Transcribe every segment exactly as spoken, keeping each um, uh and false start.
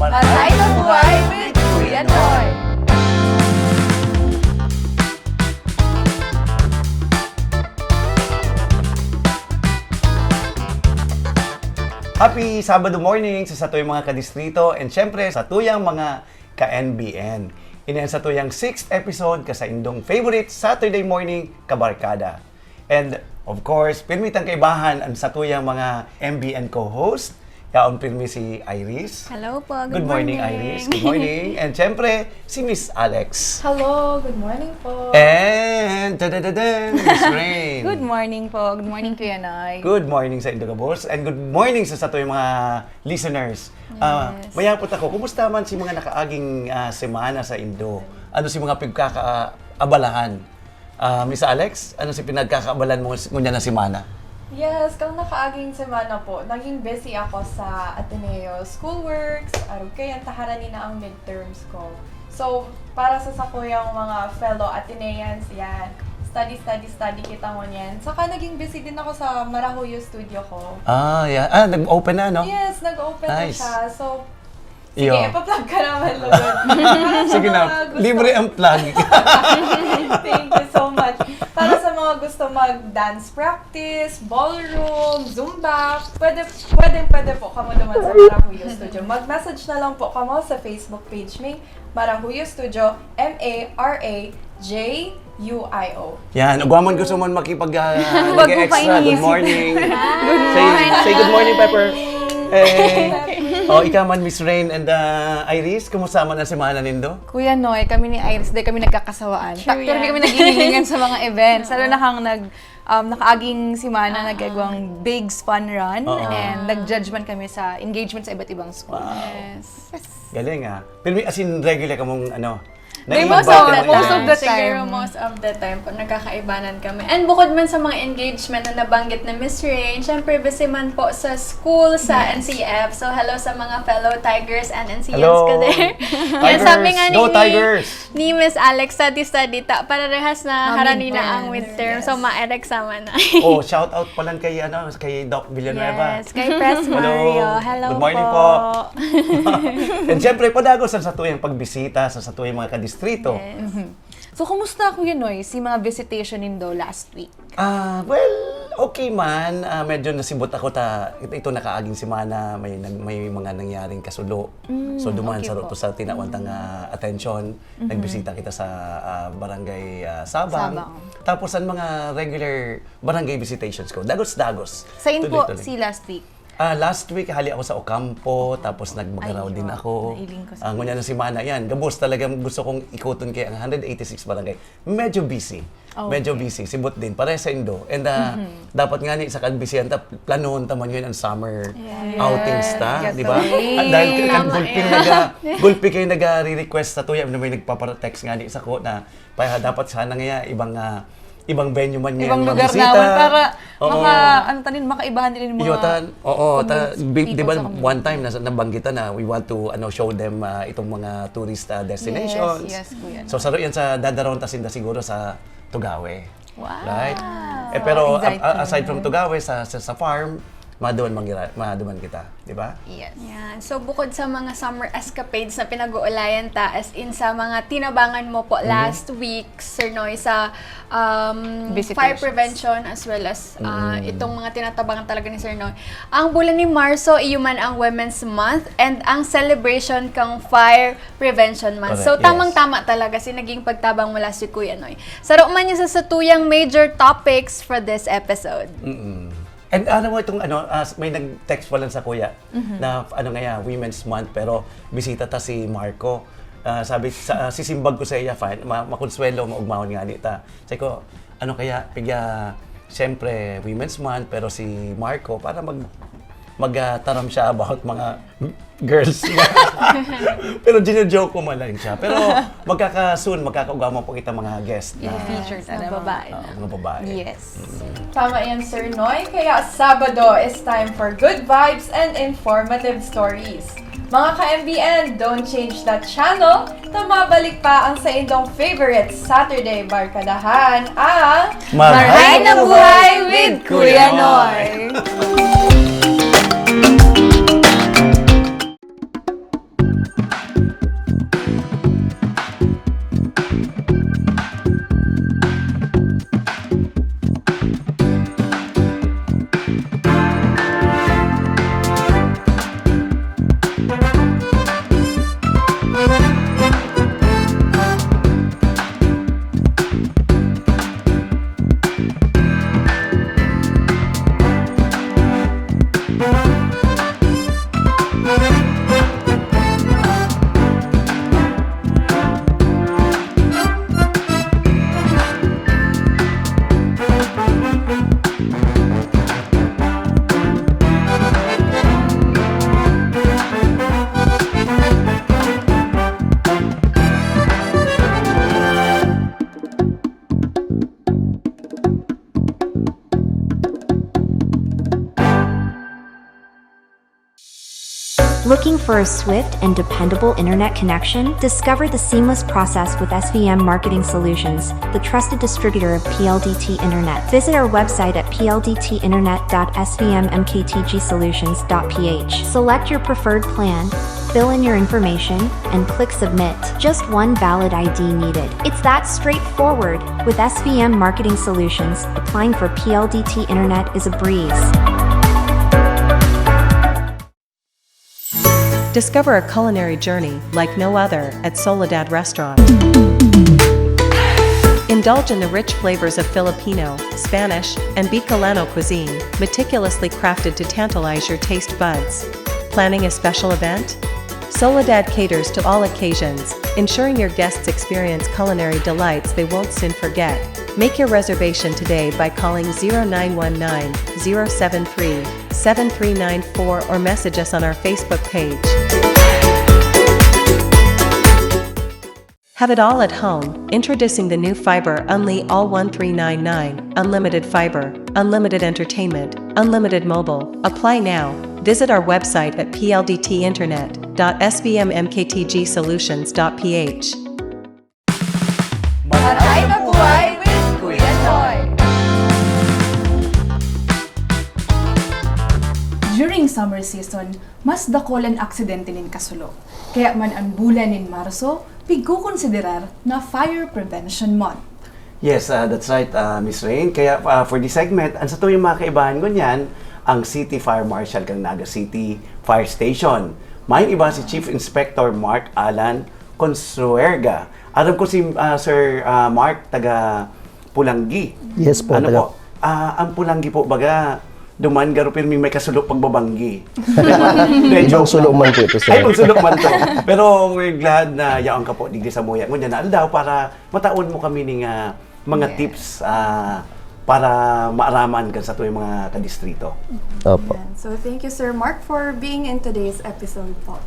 Marhay na buhay with Kuya Noy! Happy Sabado morning sa satuyang mga kadistrito and syempre sa tuyang mga ka-N B N. Ini ang satuyang sixth episode ka sa indong favorite Saturday morning kabarkada. And of course, pirmi tang kaibahan ang satuyang mga M B N co-host. Yaon pirmi si Iris. Hello po. Good morning, Iris. Good morning. And syempre, si Miss Alex. Hello, good morning po. And, da-da-da-da, Miss Rain. Good morning po. Good morning, Kuya Noy. Good morning sa indo gabos and good morning sa satuyang mga listeners. Ah, Yes. mayapot ako, kumusta man si mga nakaaging ah, semana sa indo? Ano si mga pagkakaabalahan? Ah, Miss Alex, ano si pinagkakaabalan mo s- ngunyan na semana? Yes, kang nakaaging semana po, naging busy ako sa Ateneo schoolworks, arog kay ang taharan ni na ang midterms ko. So, para sa sakuyang mga fellow Ateneans, yan, study, study, study kita ngunyan. Saka naging busy din ako sa Marahuyo Studio ko. Ah, yeah. Ah, nag-open na, no? Yes, nag-open na Nice. siya. So, sige, Iyo. ipa-plug ka naman, lugod. Para sa Sige mga na, gusto- libre ang plug. Thank you so much. Para sa mga gusto mag-dance practice, ballroom, zumba, pwede, pwede, pede po kamo duman sa Marahuyo Studio. Mag-message na lang po kamo sa Facebook page mi, Marahuyo Studio, M A R A J U I O. Yan, ugwa man gusto man makipag uh, Wag mo extra. Good painis. Morning. Good Say, morning. Say good morning, Pepper. Hey. Oh, ikaw man, Miss Rain and uh, Iris, kumusta man ang semana nindo? Kuya Noy, kami ni Iris, di kami nagkakasawaan. True Pero yan. kami nag-iilingan sa mga events. Lalo na kang nag, um, nakaaging semana, nag-agwang Bigs Fun Run. Oo. And nag-judge man kami sa engagement sa iba't ibang school. Wow. Yes. Galing ah. Pero as in regular ka mong ano, May naiiba most ka of ng the, most of the Siguro time. most of the time po, nagkakaibanan kami. And bukod man sa mga engagement na nabanggit na Miss Rain, syempre busy man po sa school, sa N C F. So hello sa mga fellow Tigers and N C Fs Hello. ko there. Tigers. Sabi nga ni, Go Tigers. ni Miss Alex, study-study ta. Pararehas na Mamig harani na yan. ang midterm. Yes. So ma-exam na. Oh, shout out pa lang kay ano, kay Doc Villanueva. Yes, kay Pres Hello. Mario. Hello Good morning po. po. And syempre, padagos ang satuyang pagbisita sa satuyang mga kadistrito. Yes. So, kumusta, Kuya Noy, si mga visitation nindo last week? Ah, well, okay man. Ah, medyo nasibot ako ta ito, ito nakaaging semana may nag, may mga nangyaring kasulo. So duman okay sa po. to sa tinawan tang ah, attention. Nagbisita kita sa ah, barangay ah, Sabang. Sabang. Tapos ang mga regular barangay visitations ko, dagos-dagos. Sain po Tuloy-tuloy. si last week? Ah, last week hali ako sa Ocampo, tapos nagmagaraw Ayun, din ako. nailing ko sa Ah, ngunyan na semana yan. Gabos talaga gusto kong ikuton kay ang one hundred eighty-six barangay. Medyo busy. Okay. Medyo busy. Sibot din. Pare sa Indo. And ah, dapat nga ni sa kagbisihan ta, planon ta man yun ang summer Yes. outings ta, Yes, di ba? yes. At dahil ka Tama gulpi yan. naga, gulpi kayo nagre-request sa tuya, may nagpapa-text nga ni sa ko na pa dapat sana nga ibang ah, ibang venue man Ibang ngayon lugar mabisita. naman para Oo. maka, ano tanin, makaibahan din yung mga Iyo, tan, oo, ta, community, bi- di ba community sa one time na nabanggitan na we want to ano show them ah, itong mga tourist ah, destination. Yes, yes, Kuya. So saro yan sa dadaron ta sinda siguro sa Tugawe. Wow. Right? Eh, pero a- Exciting. a- aside from Tugawe, sa, sa, sa farm, maduman, mangira, maduman kita, di ba? Yes. Yan. So, bukod sa mga summer escapades na pinag-uulayan ta, as in sa mga tinabangan mo po last week, Sir Noy, sa um, Visitations. fire prevention as well as uh, itong mga tinatabangan talaga ni Sir Noy. Ang bulan ni Marso, iyo man ang Women's Month and ang celebration kang Fire Prevention Month. So, Correct, yes. Tamang-tama talaga si naging pagtabang mo last week, Kuya Noy. Saro man yung sa satuyang major topics for this episode. Mm-mm. And ano mo itong ano, ah, may nag-text pa lang sa kuya na ano nga yan, Women's Month, pero bisita ta si Marco. Ah, sabi, sa, ah, sisimbag ko sa iya, fine, ma makonsuelo, maugmahon nga ni ta. Sabi ko, ano kaya, pigya, siyempre, Women's Month, pero si Marco, para mag, magtaram siya about mga girls. Pero gino-joke ko man lang siya. Pero magkaka-soon, magkakaugama po kita mga guest na Feature Na na babae. ah, mga babae. Yes. Tama yan, Sir Noy. Kaya Sabado is time for good vibes and informative stories. Mga ka-M B N, don't change that channel. Tumabalik pa ang sa indong favorite Saturday Barkadahan, ang Marhay na buhay with Kuya Noy! Noy! Looking for a swift and dependable internet connection? Discover the seamless process with S V M Marketing Solutions, the trusted distributor of P L D T Internet. Visit our website at P L D T internet dot S V M M K T G solutions dot P H. Select your preferred plan, fill in your information, and click submit. Just one valid I D needed. It's that straightforward. With S V M Marketing Solutions, applying for P L D T Internet is a breeze. Discover a culinary journey like no other at Soledad Restaurant. Indulge in the rich flavors of Filipino, Spanish, and Bicolano cuisine, meticulously crafted to tantalize your taste buds. Planning a special event? Soledad caters to all occasions, ensuring your guests experience culinary delights they won't soon forget. Make your reservation today by calling zero nine one nine, zero seven three, seven three nine four or message us on our Facebook page. Have it all at home. Introducing the new Fiber Unli All one three nine nine, unlimited fiber, unlimited entertainment, unlimited mobile. Apply now. Visit our website at P L D T internet dot S V M M K T G solutions dot P H. Maray na buhay with Kuya Toy! During summer season, mas dakul an aksidente nin kasulo. Kaya man an bulan nin Marso, pigkokonsiderar na Fire Prevention Month. Yes, uh, that's right, uh, Miss Rain. Kaya uh, for this segment, ang satuyang mga kaibahan ngunyan, ang City Fire Marshal kan Naga City Fire Station. May iba si Chief Inspector Mark Alan Consuerga. Aram ko si uh, Sir uh, Mark, taga Pulanggi. Yes po, Ano taga- po? Ah, ang Pulanggi po, baga, duman garo pirmi may kasulo pagbabanggi. Ibang sulo man po ito, sir. Ay, ibang sulo man to. Pero we're glad na yaon ka po digdi sa Muya. Ngunyan na aldaw para mataon mo kami ning ah, mga Yes. tips ah, para maaraman kan satuyang mga kadistrito. Opo. Yan. So, thank you, Sir Mark, for being in today's episode po.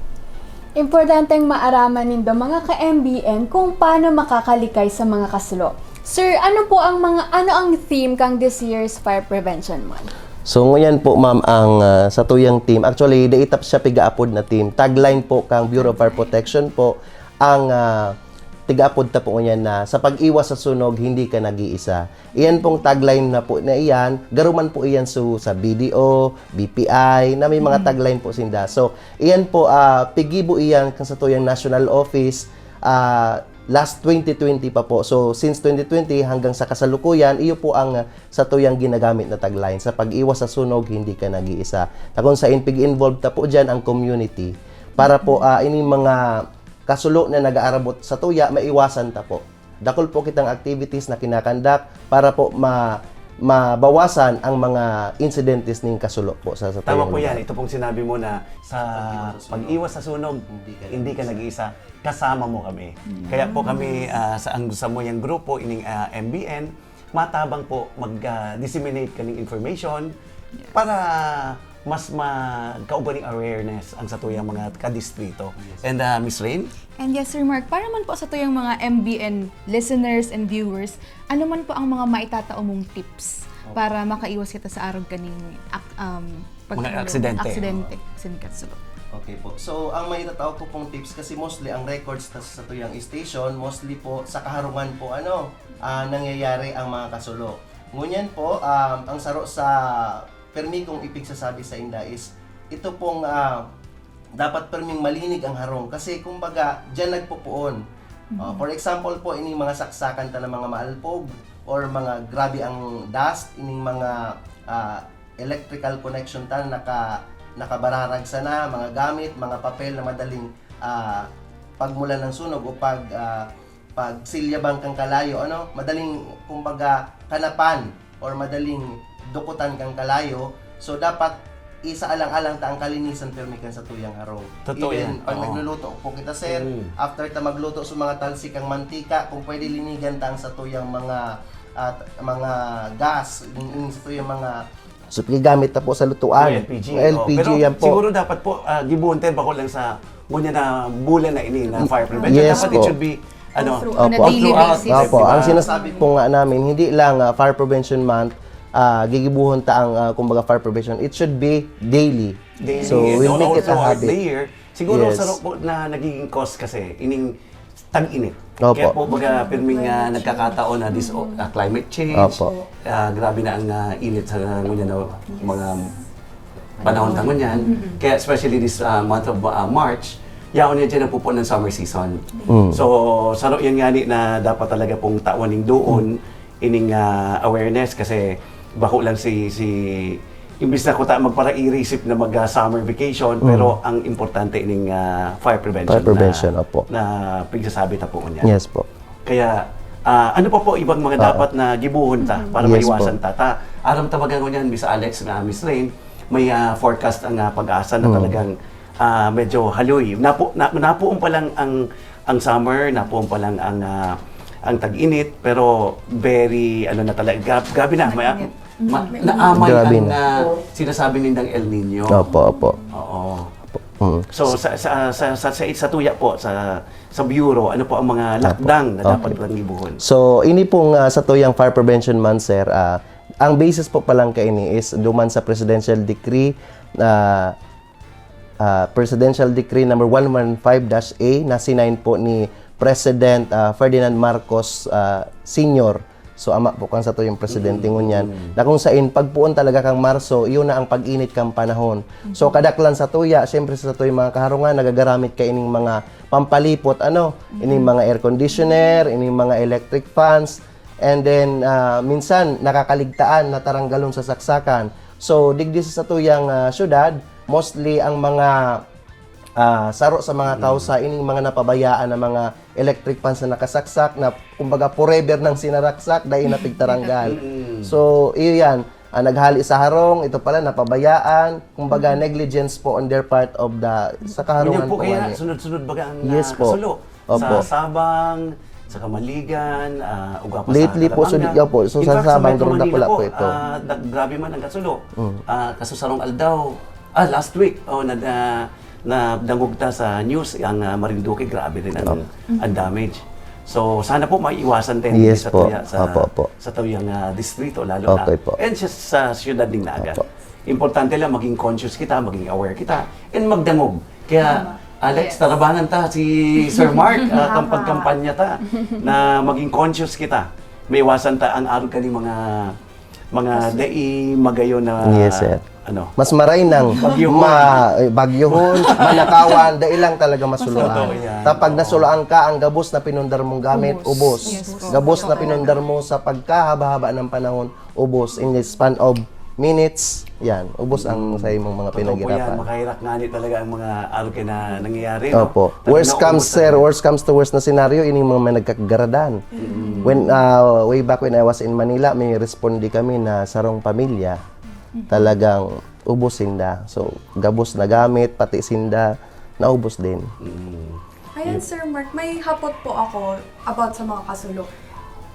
Importanteng maaraman nindo, mga ka-M B N, kung paano makakalikay sa mga kasulo. Sir, ano po ang mga ano ang theme kang this year's Fire Prevention Month? So ngunyan po, ma'am, ang ah, satuyang theme, actually, dai ta siya pigaapod na theme. Tagline po kang Bureau of Fire Protection po, ang ah, pigaapod ta po ngunyan na, "Sa pag-iwas sa sunog, hindi ka nag-iisa." Iyan pong tagline na po na iyan, garo man po iyan so sa B D O, B P I, na may mga tagline po sinda. So, iyan po, ah, pigibo iyan kan satuyang national office, ah, last twenty twenty pa po. So, since twenty twenty hanggang sa kasalukuyan, iyo po ang ah, satuyang ginagamit na tagline, "Sa pag-iwas sa sunog, hindi ka nag-iisa." Na kung sain pig-involve ta po dyan ang community para po ah, ining mga kasulo na nag-aarabot sa tuya, maiwasan ta po. Dakul po kitang activities na kinakandak para po ma mabawasan ang mga insidentes ning kasulo po sa, sa Tama tuyang po lugar. Yan. Ito pong sinabi mo na sa pag-iwas sa sunog, hindi ka nag-iisa. Kasama mo kami. Kaya po kami ah, sa ang sa moyang grupo, ining ah, M B N, matabang po mag-disseminate kaning information para mas magkaugaling awareness ang satuyang mga kadistrito. And ah, Miss Rain? And yes, Sir Mark, para man po sa tuyang mga M B N listeners and viewers, ano man po ang mga maitatao mong tips para makaiwas kita sa arog kaning ak- um, pagkakaroon- aksidente. Aksidente. Aksidente kasulo. Okay po. So, ang maitatao ko pong tips, kasi mostly ang records ta sa tuyang station, mostly po sa kaharungan po, ano, ah, nangyayari ang mga kasulo. Ngunyan po, um, ang saro sa permi kong ipigsasabi sa inda is, ito pong ah, dapat perming malinig ang harong. Kasi, kumbaga, dyan nagpupuon. Ah, for example po, ining mga saksakan ta ng mga maalpog or mga grabe ang dust, ining mga ah, electrical connection ta naka nakabararag sana, mga gamit, mga papel na madaling ah, pagmulan ng sunog o pag ah, pagsilyaban kang kalayo, ano, madaling, kumbaga, kanapan or madaling dukutan kang kalayo. So, dapat isaalang-alang ta ang kalinisan permi kan sa tuyang harong. Totoo Even yan. pag Oo. nagluto po kita, sir, after ta magluto sa mga talsik kang mantika, kung pwede linigan ta ang sa tuyang mga at mga gas, yung, yung sa tuyang mga So, gigamit na po sa lutuan. Yung L P G. Yung L P G oh. Pero yan po. Siguro dapat po, uh, gibuhon tayo bako lang sa ngunyan na bulan na ini na fire prevention. Yes Dapat po. it should be ano, Through on a all daily throughout, basis. di Opo, ba? Ang sinasabi po nga namin, hindi lang ah, Fire Prevention Month, ah, gigibuhon ta ang, ah, kumbaga, fire prevention. It should be daily. Daily, So, we and make it a also habit. Day year. Siguro Yes. Saro po na nagiging cause kasi ining tag-init. Opo. Kaya po baga pirming ah, nagkakataon na dis- ah, climate change. Opo. Ah, grabe na ang ah, init sa ngunyan na mga panahon na ngunyan. Kaya especially this ah, month of ah, March, yaon niya dyan napupuan ng summer season. Mm. So, saro yan nga ni na dapat talaga pong tawan ning doon, ining ah, awareness kasi bako lang si, si imbis na kuta magparairip na mag ah, summer vacation, pero ang importante ining ah, fire prevention, Fire prevention, na, opo. na pigsasabi ta po niya. Yes po. Kaya, ah, ano pa po ibang mga dapat na gibuhon ta para Yes maiwasan ta? Ta, aram ta baga ngunyan, Miss Alex na Miss Rain, may ah, forecast ang ah, pag-asa na talagang ah, medyo haloy. Napu, na, napuon pa lang ang ang summer, napuon pa lang ang ah, ang tag-init, pero very ano na talaga, grab, grabe na, may, ma, naamay Grabe ang na. ah, sinasabi nindang El Nino. Opo, opo. Oo. Mm. So sa sa sa sa, sa, sa tuya po sa sa bureau, ano po ang mga lakdang na dapat lang gibuhon? So, ini pong ah, sa tuyang Fire Prevention Month, sir, ah, ang basis po palang kaini is duman sa Presidential Decree na ah, Presidential Decree number one one five dash A na sinign po ni President ah, Ferdinand Marcos ah, Senior. So, ama po kan sa tuyang presidente ngunyan, na kung sain pagpuon talaga kang Marso, iyon na ang pag-init kang panahon. So, kadaklan sa tuya, siyempre sa tuyang mga kaharungan, nagagaramit ka ining mga pampalipot, ano, ining mga air conditioner, ining mga electric fans, and then ah, minsan nakakaligtaan na taranggalon sa saksakan. So, digdi sa tuyang ah, syudad, mostly ang mga ah, saro sa mga kausa, ining mga napabayaan na mga electric fans na nakasaksak na kumbaga forever nang sinaraksak, dai na pigtaranggal. So, iyo yan. Ah, naghali sa harong, ito pala napabayaan, kumbaga negligence po on their part of the sa Ganyan kaharungan po po kaya ngani. Sunod-sunod baga ang Yes ah, po. kasulo. Opo. Sa Sabang, sa Kamaligan, ah, ugwa pa Lately sa po, Kalabanga. sud- opo, so In sa fact, sa Sabang, Metro doon na Manila pala po, po ito. ah, da- grabe man ang kasulo. Ah, kaso sarong aldaw, ah, last week, oh, nag, ah, nadangog ta sa news, ang ah, Marinduque, grabe rin ang, ang damage. So, sana po maiwasan din Yes sa po. tuya, sa, Opo, opo. sa tuyang ah, distrito, lalo Okay na. po. And sa, sa syudad din na aga. Opo. Importante lang maging conscious kita, maging aware kita, and magdangog. Kaya, Alex, tarabangan ta si Sir Mark, ah, kang pagkampanya ta, na maging conscious kita. Maiwasan ta ang arog kani mga mga dai magayo na Yes, sir. ano. Mas maray nang Bagyohon. ma, eh, bagyohon, manakawan, dai lang talaga masuluan. Totoo yan. Kapag nasuluan ka, ang gabos na pinundar mong gamit, ubos. Yes po. Gabos na pinundar mo sa pagkahaba-haba ng panahon, ubos. In the span of minutes, yan, ubos ang sa imong mga Totoo po yan. pinaghirapan. Makahirak nga ni talaga ang mga arog kani na nangyayari. No? Opo. Talagang Worst comes, naubos sir, na. Worst comes to worst na scenario, ining mga may nagkakagaradan. When, ah, way back when I was in Manila, may responde kami na sarong pamilya, talagang ubos sinda. So, gabos na gamit, pati sinda, naubos din. Mm. Ayan, Sir Mark, may hapot po ako about sa mga kasulo.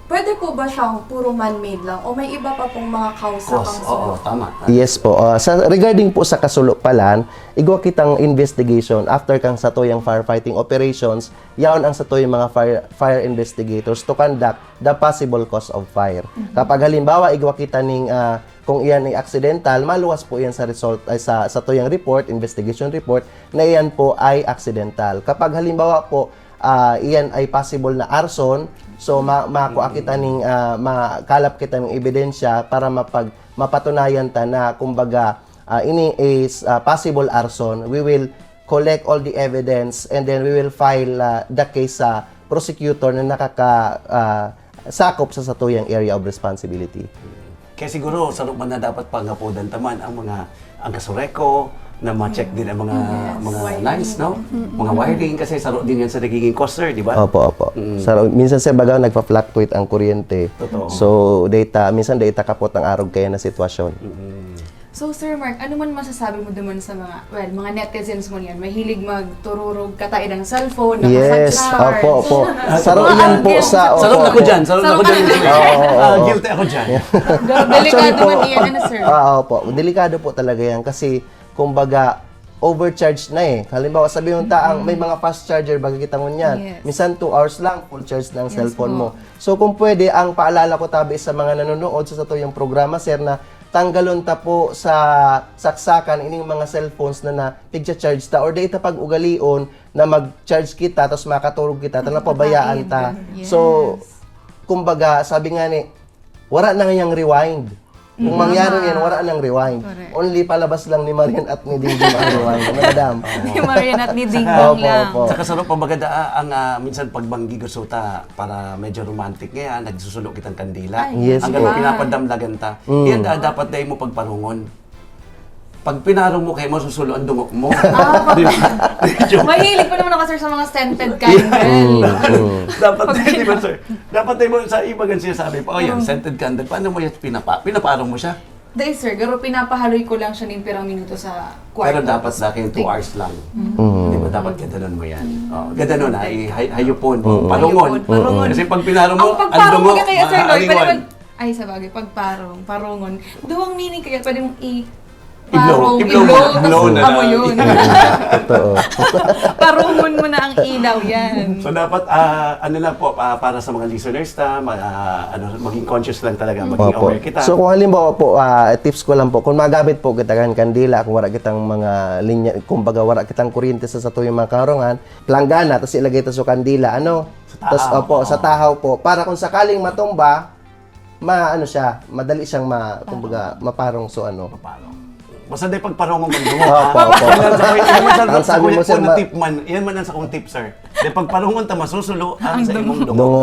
Pwede po ba siyang puro man-made lang o may iba pa pong mga kausa Cause, pang oo, sulo? Tama. Yes po. Ah, sa, regarding po sa kasulo palan, igwa kitang investigation after kang satuyang firefighting operations, yaon ang satuyang mga fire, fire investigators to conduct the possible cause of fire. Kapag halimbawa, igwa kita ning ah, kung iyan ay accidental, maluwas po iyan sa result ay sa satuyang report, investigation report, na iyan po ay accidental. Kapag halimbawa po, ah, iyan ay possible na arson, so ma makua kita ning ah, makalap kita ng ebidensya para mapag mapatunayan ta na kumbaga ah, ini is ah, possible arson. We will collect all the evidence and then we will file ah, the case sa prosecutor na nakaka ah, sakop sa satuyang area of responsibility. Kaya siguro, saro man na dapat panghapodan ta man ang mga, ang kasureko, na ma-check din ang mga, mga lines, no? Mga wiring, kasi saro din yan sa nagiging cause, sir, di ba? Opo, opo. Sir, minsan, sir, baga nagpa-fluctuate ang kuryente. Totoo. So, data, minsan data kapot ang arog kaya na sitwasyon. So, Sir Mark, ano man masasabi mo duman sa mga, well, mga netizens mo niyan? Mahilig magtururog kataid ang cellphone, Yes, nakasagkar. Opo, opo. So, Saro mga yan po angkil. sa, opo. Sarap na ko dyan, sarap na ko dyan. Oo, oo, Ah, oo. Guilty ako dyan. Delikado man iyan, ano, sir? Ah, opo. Delikado po talaga yan kasi, kumbaga, overcharge na eh. Halimbawa, sabi mo ta, ang may mga fast charger, baga kita ngunyan. Yes. Minsan, two hours lang, full charge na ang Yes cellphone po. mo. So, kung pwede, ang paalala ko tabi sa mga nanonood sa satuyang programa, sir, na tanggalon ta po sa saksakan ining mga cellphones na, na pigcha-charge ta, or dai ta pag-ugalion na mag-charge kita tapos makaturog kita, ta napabayaan ta. Yes. So, kumbaga, sabi nga ni, wala na ngayang rewind. Kung Mm. mangyari Tama. yan, wala nang rewind. Correct. Only palabas lang ni Marian at ni Dingdong ang rewind. Ano, madam? Ni Marian at ni Dingdong Opo, lang. opo. Saka sarap pa maganda, ah, ang, ah, minsan pagbanggi gusto ta para medyo romantic ngayon, nagsusulo kitang kandila. Ay, Yes Hanggang po. pinapadamlagan ta. Mm. Yan, ah, dapat dahil mo pagparungon. Pag pinarong mo kayo, masusulo ang dungo mo. Ah, Di ba? Medyo Mahilig pa naman ako, sir, sa mga scented candle. Mm, mm. Dapat, Pag di ba, sir? Dapat, di ba, sa iba gan sinasabi pa, "Oh, yan, Mm. scented candle." Paano mo yan pinapa-, pinaparong mo siya? Dahil, sir, garo pinapahaloy ko lang siya ng pirang minuto sa kwarto. Pero dapat sa akin, two Tik- hours lang. Mm. Di ba, dapat gadanon mo yan? Oh, gadanon, ha? I-, hay-, hayupon. Mm. Parungon. Hayupon, parungon. Kasi pag pinarong mo, Ang pagparong ang dungo, mo kaya, sir, Lloyd, pwede maaliwan. mag-, ay, sa bagay, pagparong, parungon. Duwang meaning kaya, pwede mong i- Iblow, Parong iblow mo, iblow, iblow tas na amo lang. yun. Totoo. Parungon mo na ang ilaw, yan. So, dapat, ah, ano lang po, ah, para sa mga listeners ta, ma-, ah, ano, maging conscious lang talaga, maging Opo. aware kita. So, kung halimbawa po, ah, tips ko lang po, kung magamit po kita kan kandila, kung wala kitang mga linya, kumbaga, wala kitang kuryente sa satuyang mga karungan, planggana, tas ilagay ta sa kandila, ano? Sa Tas, tahaw, opo, sa oo. tahaw po. Para kung sakaling matumba, ma-, ano siya, madali siyang ma-, kumbaga, maparong. So, ano. Maparong. Basta di pagparungon ang dungo, Opo, ha? opo. Yan ang sa, yan man sa, Ang sa sabi mo, kuya sir, ko na ma- tip man. Yan man ang sa kong tip, sir. Di pagparungon ta masusulo ang Ang sa imong dungo. Dungo.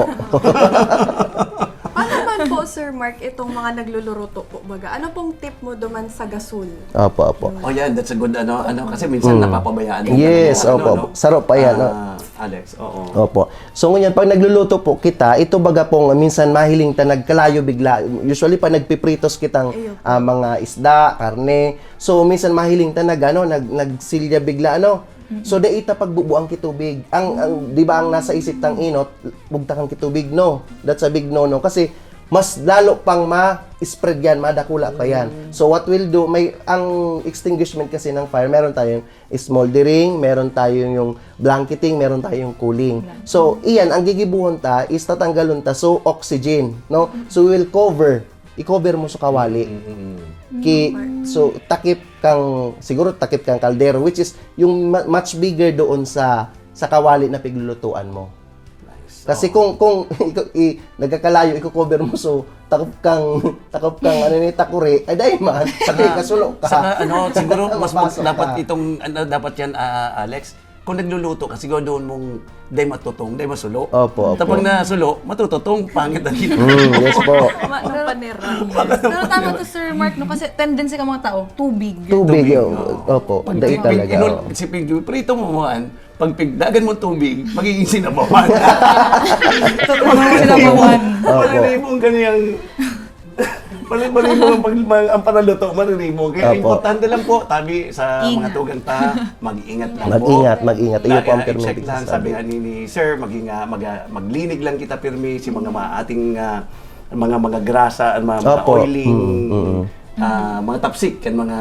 Paano man po, Sir Mark, itong mga nagluluruto po, baga? Ano pong tip mo duman sa gasol? Opo, opo. Oh, yan. That's a good, ano, ano, kasi minsan Mm. napapabayaan din Yes, talaga, ano, opo. no? Sarap pa yan, no? Ah, Alex, oo. Opo. So, ngunyan, pag nagluluto po kita, ito baga pong minsan mahiling ta nagkalayo bigla. Usually, pag nagpipritos kitang, Ayun. ah, mga isda, karne, so, minsan mahiling ta nag, ano, nag, nagsilya bigla, ano? Mm-mm. So, dai ta pagbubuang kitubig. Ang, ang, di ba, ang nasa isip tang inot, bugta kang kitubig, no? That's a big no-no. Kasi, mas lalo pang ma-spread yan, madakula pa yan. Mm. So, what we'll do, may, ang extinguishment kasi ng fire, meron tayong smoldering, meron tayo yung blanketing, meron tayong cooling. Blanket. So, iyan, ang gigibuhon ta is tatanggalon ta, so, oxygen, no? Mm. So, we will cover. I-cover mo sa kawali. Mm, mm, mm. Ki-, Mm. so, takip kang, siguro takip kang kaldero, which is yung ma-, much bigger doon sa, sa kawali na piglulutuan mo. Nice. Kasi Oo. kung, kung ikaw, i-, nagkakalayo, iko-cover mo, so, takop kang, takop kang, ano ni, takuri, ay, dai man. Saka, Saka, kasulo ka. saka, ano, siguro, mas mag-, Mapasok dapat ka. itong, ano, dapat yan, ah, Alex, kung nagluluto ka, siguro doon mong, dai matutong, dai masulo. Opo, opo. Tapos na sulo, matututong, pangit ang ginagawa Mm, mo. yes po. Ma-, ng panera. Pero tama to, Sir Mark, no? Kasi tendency ka mga tao, tubig. Tubig, Tubig, oo. oo. Opo, Pag dai pig-, talaga, inul-, oo. si pig-, prito mo man, pag pigdagan mo tubig, magiging sinabawan. Totoo, sinabawan. Opo. Mariribo ang kanyang, mariribo ang pag-, ang panaluto, mariribo. Kaya Opo. importante lang po, tabi sa mga Ingat. tugang ta, mag-ingat lang po. Mag-ingat, mag-ingat. Iyo po ang Lagi, ah, i-check permitted lang, sa sabi sabi. nga ni, ni Sir, maging, ah, mag-, ah, maglinig lang kita pirmi sa mga, mga ating, ah, mga, mga grasa, mga, mga Opo. oiling, Mm, mm. ah, mga tapsik, kan mga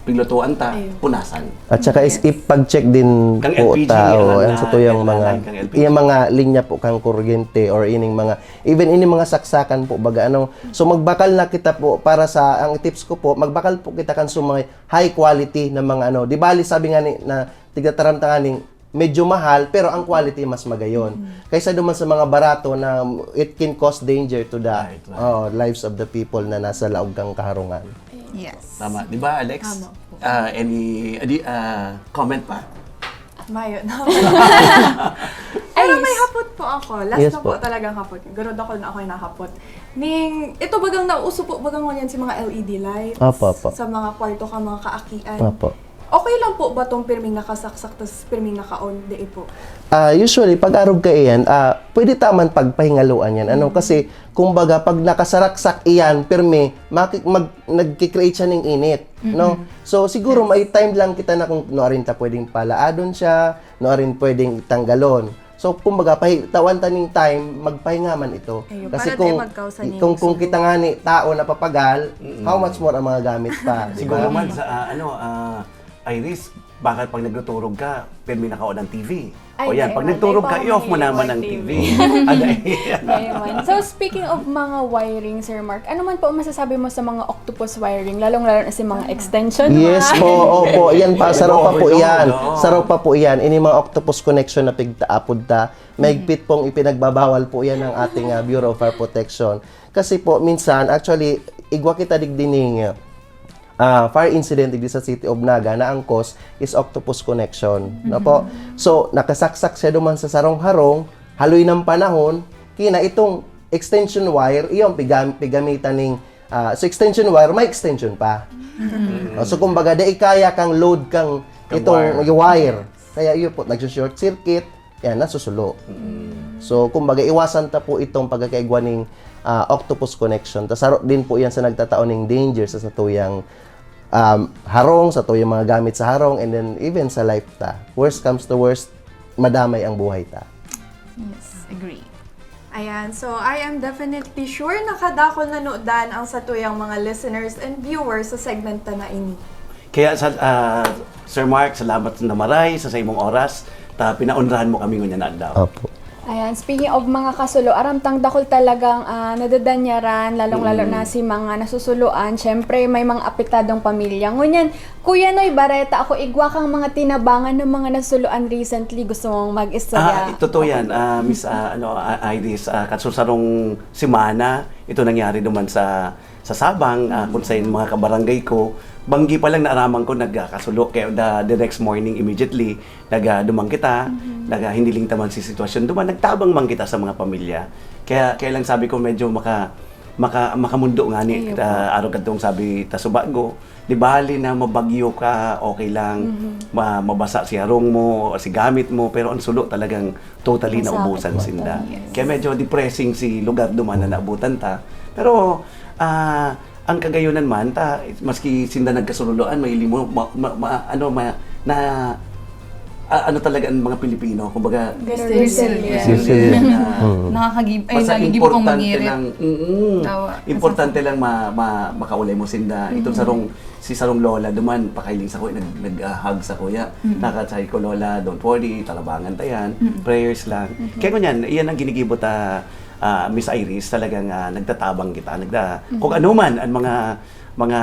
piglutuan ta, Ayun. punasan. At saka is Yes. ipag-check din Kang po L P G, ta, o, alam ang na, sa tuyang alam na mga, line kang L P G. yung mga linya po kang kuryente or ining mga, even ining mga saksakan po, baga ano. So, magbakal na kita po para sa, ang tips ko po, magbakal po kita kan sa mga high quality na mga ano. Di bali, sabi nga ni, na tigtataram ta nga ning medyo mahal, pero ang quality mas magayon. Mm. Kaysa duman sa mga barato na it can cause danger to the, Right, right. oh, lives of the people na nasa laog kang kaharungan. Yes. Tama. Di ba, Alex? Tama po. Ah, any, adi, ah, comment pa? Mayo na. Pero Ay, may s- hapot po ako. Last Yes na po po. talagang hapot. Garo dakul na ako yung nahapot. Ning, ito bagang nauso po, bagang ngunyan si mga L E D lights Apo, apo. sa mga kwarto ka, mga kaakian. Apo. Okay lang po ba tong pirming nakasaksak tas pirming naka-on? Di po. Ah, usually, pag arog ka iyan, ah, pwede ta man pagpahingaloan yan. Ano? Mm. Kasi, kumbaga, pag nakasaraksak iyan, pirmi, maki-, mag-, nagki-create siya ng init, Mm-mm. no? So, siguro Yes. may time lang kita na kung nuarin ta pwedeng palaadon siya, nuarin pwedeng tanggalon. So, kumbaga, pahi-, tawan ta ning time, magpahinga man ito. Ayun, Kasi para di kung, magkausa ning kung, kung sunog. kita nga ni tao napapagal, Mm. how much more ang mga gamit pa, di Siguro ba? man sa, ah, ano, ah, Iris, Bakit pag nagtuturog ka, pirmi nakaon ang T V? Ay, O yan, dahil pag man, nagturog ay, ka, parang i-off mo may naman ang aircon. T V. T V. Ano Ngayon. So, speaking of mga wiring, Sir Mark, ano man po ang masasabi mo sa mga octopus wiring, lalong-lalo na si mga extension Yes wire? Po, opo. Yan pa, saro pa po Overload, yan. oo. Saro pa po yan. Ini mga octopus connection na pigtaapod ta, mahigpit pong ipinagbabawal po yan ng ating ah, Bureau of Fire Protection. Kasi po, minsan, actually, igwa kita digdi ning ah, fire incident digdi sa City of Naga na ang cause is octopus connection. No po? So, nakasaksak siya duman sa sarong harong, haloy ng panahon, kina itong extension wire, iyon, pigam- pigamitan ning ah, so extension wire, may extension pa. Oh, so kumbaga, dai kaya kang load kang Kang itong wire. Wire. Kaya yun po, nag-short circuit, yan, nasusulo. So, kumbaga, iwasan ta po itong pagkakaigwa ning ah, octopus connection. Tas saro din po yan sa nagtatao ning danger sa satuyang um, harong, satuyang mga gamit sa harong, and then even sa life ta. Worst comes to worst, madamay ang buhay ta. Yes, agree. Ayan, so I am definitely sure na kadakol na nudan ang satuyang mga listeners and viewers sa segment ta na ini. Kaya sa ah, Sir Mark, salamat na maray sa, sa imong oras. Ta pinaunrahan mo kami ngunyan na adlaw. Opo. Ayan, speaking of mga kasulo, aram tang dakol talagang ah, nadadanyaran, lalong-lalo na si mga nasusuluan. Siyempre, may mga apektadong pamilya. Ngunyan, Kuya Noy Bareta, ako igwa kang mga tinabangan ng mga nasuluan recently. Gusto mong mag-istorya? Ah, totoo yan, ah, Miss ah, ano, ah, Iris, ah, kasusarong semana, ito nangyari naman sa sa Sabang, ah, kung sa mga kabarangay ko, banggi pa lang naaraman ko nagkakasulo. Kaya the, the next morning, immediately, nag ah, duman kita, nag ah, hiniling ta man si sitwasyon. Duman, nagtabang man kita sa mga pamilya. Kaya, kaya lang sabi ko, medyo maka, maka, makamundo nga ni, Ayun po. ah, arog kadtong sabi ta subago, di bali na mabagyo ka, okay lang, ma, mabasa si harong mo, o si gamit mo, pero ang sulo talagang totally Masakit naubusan po sinda. talaga, yes. Kaya medyo depressing si lugar duman na naabutan ta. Pero ah, ang kagayunan man, ta, maski sinda nagkasuloan, may limo, ma, ma, ma- ano, ma, na, ah, ano talaga ang mga Pilipino, kumbaga, Resilient. resilient na, Nakakagib ay, basta nagigib akong importante mangirit. lang, mm, Tawa. importante lang ma, ma, makaulay mo sinda. Itong sarong, si sarong lola duman, pakailing sa kuya, nag, naghahag sa kuya. Nakasay ko, "Lola, don't worry, talabangan ta yan. Prayers lang." Kaya ngunyan, iyan ang ginigibo ta, ah, Miss Iris, talagang ah, nagtatabang kita. Nagda, Kung ano man ang mga mga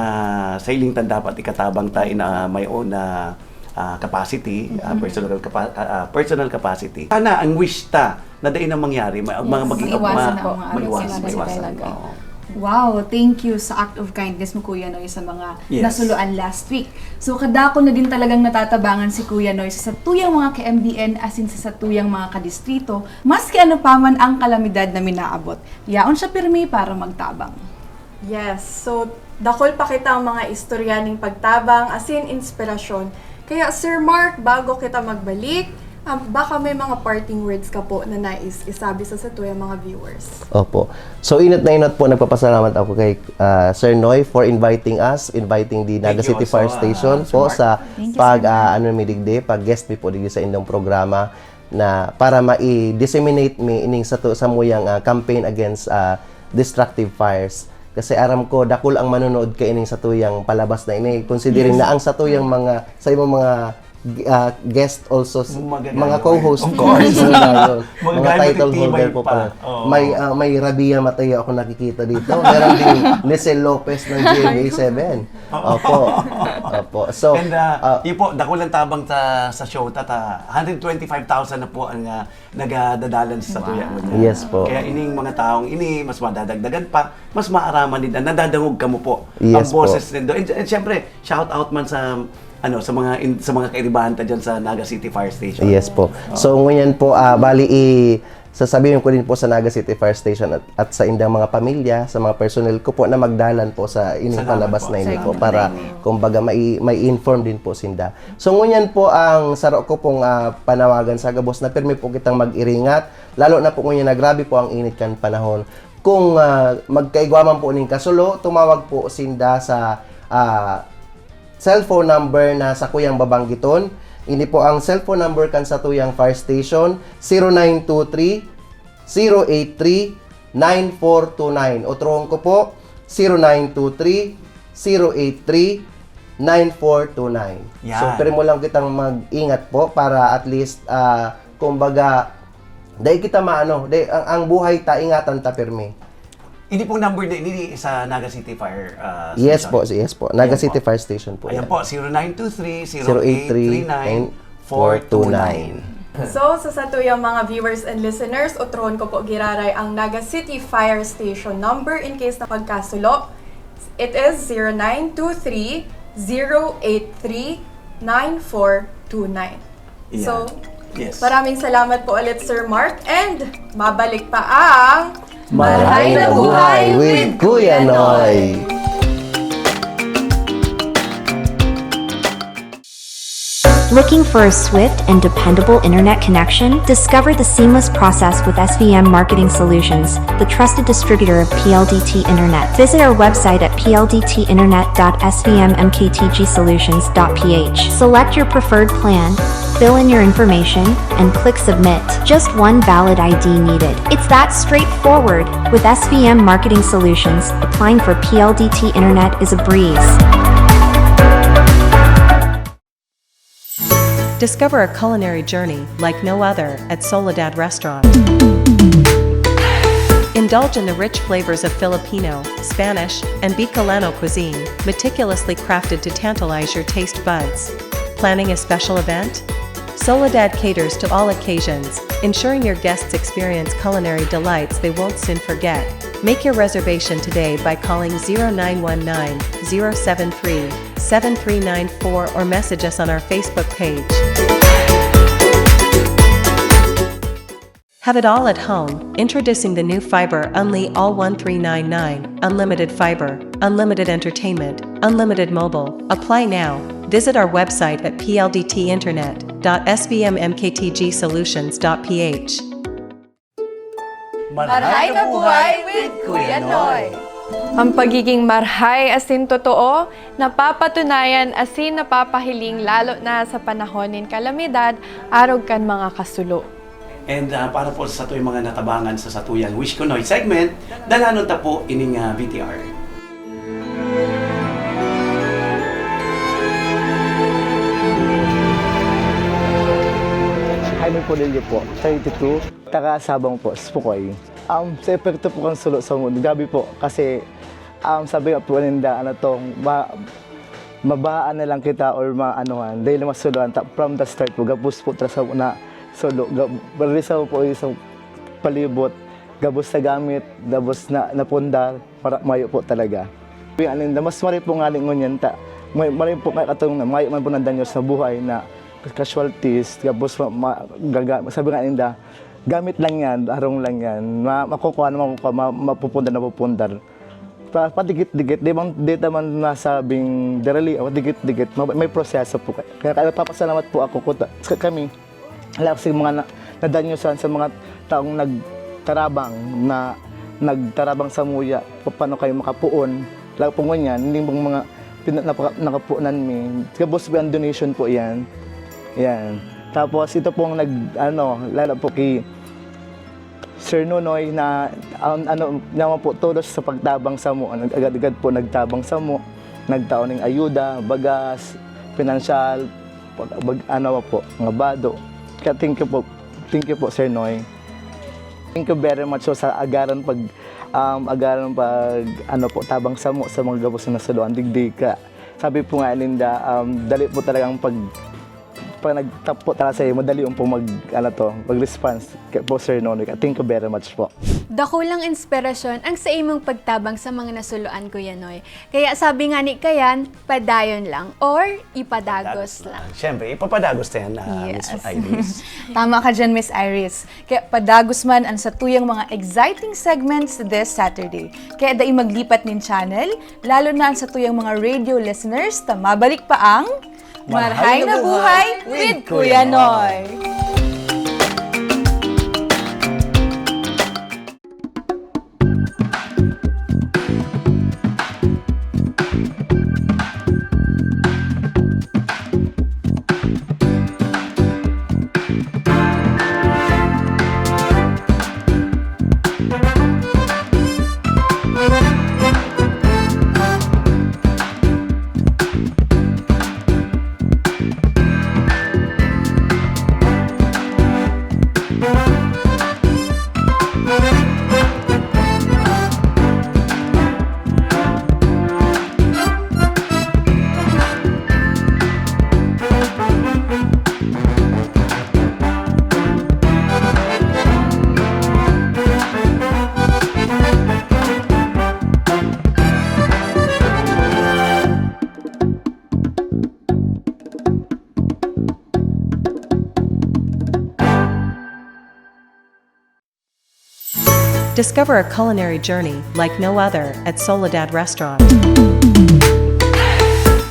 sailing tan dapat ikatabang ta in ah, my own ah, ah, capacity, ah, personal capa- ah, ah, personal capacity. Sana ang wish ta na dai na mangyari, ma, ma, Yes. Maging Maiwasan ma, ang mga maiwasan, ano, maiwasan. talaga. Oo. Wow, thank you sa act of kindness mo, Kuya Noy, sa mga Yes. nasuluan last week. So, kadakol na din talagang natatabangan si Kuya Noy sa satuyang mga ka-M B N asin sa satuyang mga kadistrito, maski ano pa man ang kalamidad na minaabot. Yaon siya pirmi para magtabang. Yes, so dakol pa kita ang mga istorya ning pagtabang, asin inspirasyon. Kaya, Sir Mark, bago kita magbalik, um, baka may mga parting words ka po na nais isabi sa satuyang mga viewers. Opo. So, inot na inot po, nagpapasalamat ako kay ah, Sir Noy for inviting us, inviting the Naga Thank you City also, Fire ah, Station Sir po Mark. Sa Thank you, pag Sir Mark. ah, ano mi digdi, pag guest mi po digdi sa indong programa na para ma-disseminate mi ining sa samuyang ah, campaign against ah, destructive fires. Kasi aram ko, dakul ang manonood kaining satuyang palabas na ini, considering na ang satuyang mga, sa imong mga ah, guest also, s- Magagano mga eh. co-host, Of course. mga, Mga mga title epektibo holder yun po pa. pala. Oo. May ah, may Rabia Mateo ako nakikita dito. Meron din Nicel Lopez ng G M A seven. Opo. Opo. So, And uh, ah, yun po, dakulang tabang sa, sa show, tata. Hundred twenty-five thousand na po ang uh, nagdadalan sa tuya. Yes po. Kaya ining mga taong ini, mas madadagdagan pa, mas maaraman nila, nadadangog kamo po. Ang Yes po. Boses nindo. And, and syempre, shout out man sa ano sa mga in, sa mga kairibahan ta dyan sa Naga City Fire Station. Yes po. So, ngunyan po, ah, bali, i, sasabihin ko din po sa Naga City Fire Station at, at sa indang mga pamilya, sa mga personnel ko po na magdalan po sa ining Salamat palabas po. na ini Sa po inyong para training. kumbaga mai, mai-inform din po sinda. So ngunyan po ang saro ko pong ah, panawagan sa gabos na pirmi po kitang mag-iringat, lalo na po ngunyan na grabe po ang init kan panahon. Kung ah, magkaigwa man po ning kasulo, tumawag po sinda sa ah, cellphone number na sakuyang babanggiton. Ini po ang cellphone number kan satuyang fire station, zero nine two three, zero eight three, nine four two nine. Otrohon ko po, zero nine two three, zero eight three, nine four two nine. Yan. So, pirmi lang kitang mag-ingat po para at least, ah, kumbaga, dai kita maano, dai, ang, ang buhay ta, ingatan ta pirmi. Ini pong number na ini sa Naga City Fire, ah, Yes Station. po, yes po. Naga Ayan City po. Fire Station po Ayan yan. po, zero nine two three, zero eight three nine, four two nine. So, sa satuyang mga viewers and listeners, utrohon ko po giraray ang Naga City Fire Station number in case na pagkasulo. It is zero nine two three, zero eight three, nine four two nine. Ayan. So, Yes. maraming salamat po ulit, Sir Mark, and mabalik pa ang Marhay na Buhay with Kuya Noy. Looking for a swift and dependable internet connection? Discover the seamless process with S V M Marketing Solutions, the trusted distributor of P L D T Internet. Visit our website at p l d t internet dot s v m m k t g solutions dot p h. Select your preferred plan, fill in your information, and click submit. Just one valid I D needed. It's that straightforward. With S V M Marketing Solutions, applying for P L D T Internet is a breeze. Discover a culinary journey like no other at Soledad Restaurant. Indulge in the rich flavors of Filipino, Spanish, and Bicolano cuisine, meticulously crafted to tantalize your taste buds. Planning a special event? Soledad caters to all occasions, ensuring your guests experience culinary delights they won't soon forget. Make your reservation today by calling zero nine one nine, zero seven three, seven three nine four or message us on our Facebook page. Have it all at home. Introducing the new Fiber Unli All one three nine nine, unlimited fiber, unlimited entertainment, unlimited mobile. Apply now. Visit our website at p l d t internet dot s v m m k t g solutions dot p h. Marhay na buhay with Kuya Noy. Ang pagiging marhay asin totoo, napapatunayan asin napapahiling lalo na sa panahon nin kalamidad, arog kan mga kasulo. And, ah, para po sa satuyang mga natabangan sa satuyang Wish Ko Noy segment, dalanon ta po ining, ah, V T R. Jaime Polillo po, thirty-two, taga Sabang po, Spukoy. Um, sa epekto po kan sulo sa mundo, grabe po, kasi, um, sabi nga po ninda, ano to, ma-, mabahaan na lang kita or maanuhan, dahil masuloan ta from the start po, gabos po ta sa una, sulo, gab-, Rizal po yung sa palibot, gabos na gamit, gabos na napundar, para mayo po talaga. Yung ano, mas maray po nga rin ngunyan ta, may, maray po nga katong na, mayo man po nadanyos na buhay na casualties, gabos ma-, ma-, gaga-, sabi nga ninda, gamit lang yan, harong lang yan, ma-, makukuha na makukuha, ma-, mapupundar na mapupundar. Pa-, padikit-dikit, di man, di naman nasabing darali, o dikit-dikit, ma-, may proseso po. Kaya, kaya nagpapasalamat po ako, kuta-, sa kami, lahat sa mga na-, nadanyosan sa mga taong nagtarabang na, nagtarabang sa muya, pa-, paano kayo makapuon, lalo po ngunyan, hindi mong mga pina-, napaka-, nakapunan mi. Gabos po ang donation po yan. Yan. Tapos ito pong nag, ano, lalo po kay Sir Nonoy na, um, ano, naman po todos sa pagtabang samo. Nag-agad-agad po nagtabang samo. Nagtao ning ayuda, bagas, pinansyal, pag, bag, ano po, mga bado. Kaya thank you po. Thank you po, Sir Noy. Thank you very much po sa agaran pag, um, agaran pag, ano po, tabang samo sa mga gabos na nasuluan digdi ka. Sabi po nga ninda, um, dali po talagang pag, pag nagtap po talaga sa'yo, madali yung po mag, ano to, mag-response kay po, Sir Nonoy. Thank you very much po. Dakulang inspirasyon ang sa imong pagtabang sa mga nasuluan, Kuya Noy. Kaya sabi nga ni Kayan, padayon lang or ipadagos Padagos lang. lang. Siyempre, ipapadagos na yan, ah, Miss Yes. Iris. Tama ka dyan, Miss Iris. Kaya padagos man ang satuyang mga exciting segments this Saturday. Kaya dai maglipat nin channel, lalo na ang satuyang mga radio listeners, ta mabalik pa ang Marhay na Buhay with Kuya Noy. Discover a culinary journey like no other at Soledad Restaurant.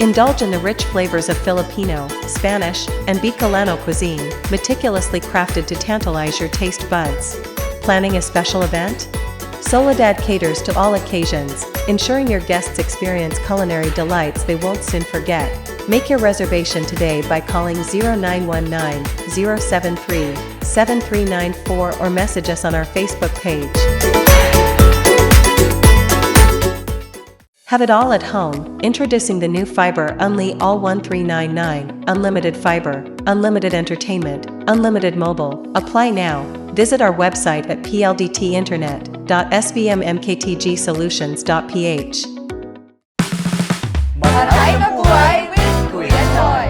Indulge in the rich flavors of Filipino, Spanish, and Bicolano cuisine, meticulously crafted to tantalize your taste buds. Planning a special event? Soledad caters to all occasions, ensuring your guests experience culinary delights they won't soon forget. Make your reservation today by calling zero nine one nine, zero seven three, seven three nine four or message us on our Facebook page. Have it all at home. Introducing the new Fiber Unli All one three nine nine, unlimited fiber, unlimited entertainment, unlimited mobile. Apply now. Visit our website at p l d t internet dot s b m m k t g solutions dot p h. Maray na buhay with Kuya Toy!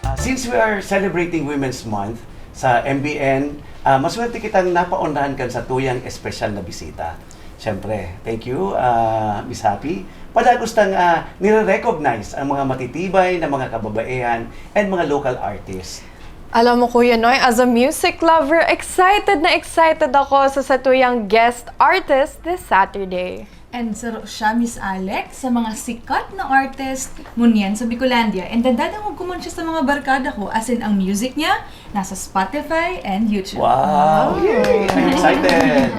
Ah, since we are celebrating Women's Month sa M B N, ah, maswerte kitang napaundahan kan satuyang espesyal na bisita. Siyempre, thank you, ah, Miss Happy. Padagos tang ah, nire-recognize ang mga matitibay na mga kababaihan and mga local artists. Alam mo, Kuya Noy, as a music lover, excited na excited ako sa satuyang guest artist this Saturday. And saro siya, Miss Alex, sa mga sikat na artist ngunyan sa Bicolandia. And dadadangog ko man siya sa mga barkada ko, as in, ang music niya nasa Spotify and YouTube. Wow! Yay! I'm excited!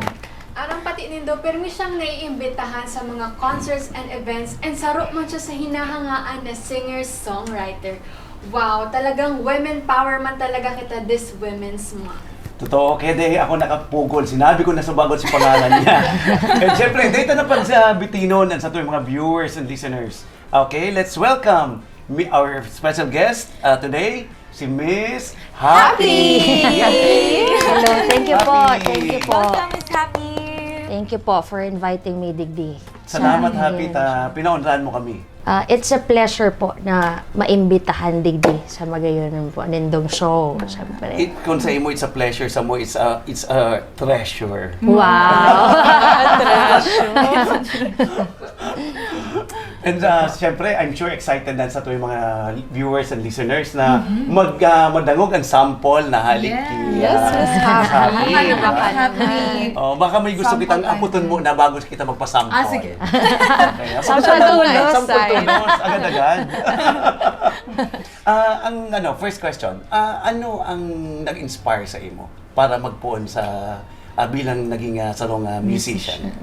Arang pati nindo, pirmi siyang naiimbitahan sa mga concerts and events, and saro man siya sa hinahangaan na singer-songwriter. Wow, talagang women power man talaga kita this Women's Month. Totoo, kaya di ako nakapugol. Sinabi ko na sa bagot si pangalan niya. And syempre, dito na pag sa bitino ng sa ating mga viewers and listeners. Okay, let's welcome mi- our special guest uh, today, si Miss Happy! Hello, thank you po. Happy. Thank you po. Welcome, Miss Happy! Thank you po for inviting me, Digdi. Salamat, Sa Happy, here. ta pinaunlahan mo kami. Ah, it's a pleasure po na maimbitahan, Digdi, sa Magayon po, nindong show, syempre. It, kung sa imo, it's a pleasure. Sa mo, it's a, it's a treasure. Wow! And uh, siyempre, I'm sure excited na sa tuwing mga viewers and listeners na mag, uh, madangog ang sample na halik Yeah. ki, Yes, uh, Miss Happy. Happy. Ano ba ka Happy. Oh, baka may gusto Sample kitang tayo. Aputon muna bago kita magpasample. Ah, sige. Okay, Sample tulos. Sample tulos, agad-agad. Ah, ang ano, first question, ah, ano ang nag-inspire sa imo para magpoon sa ah, bilang naging ah, sarong ah, musician?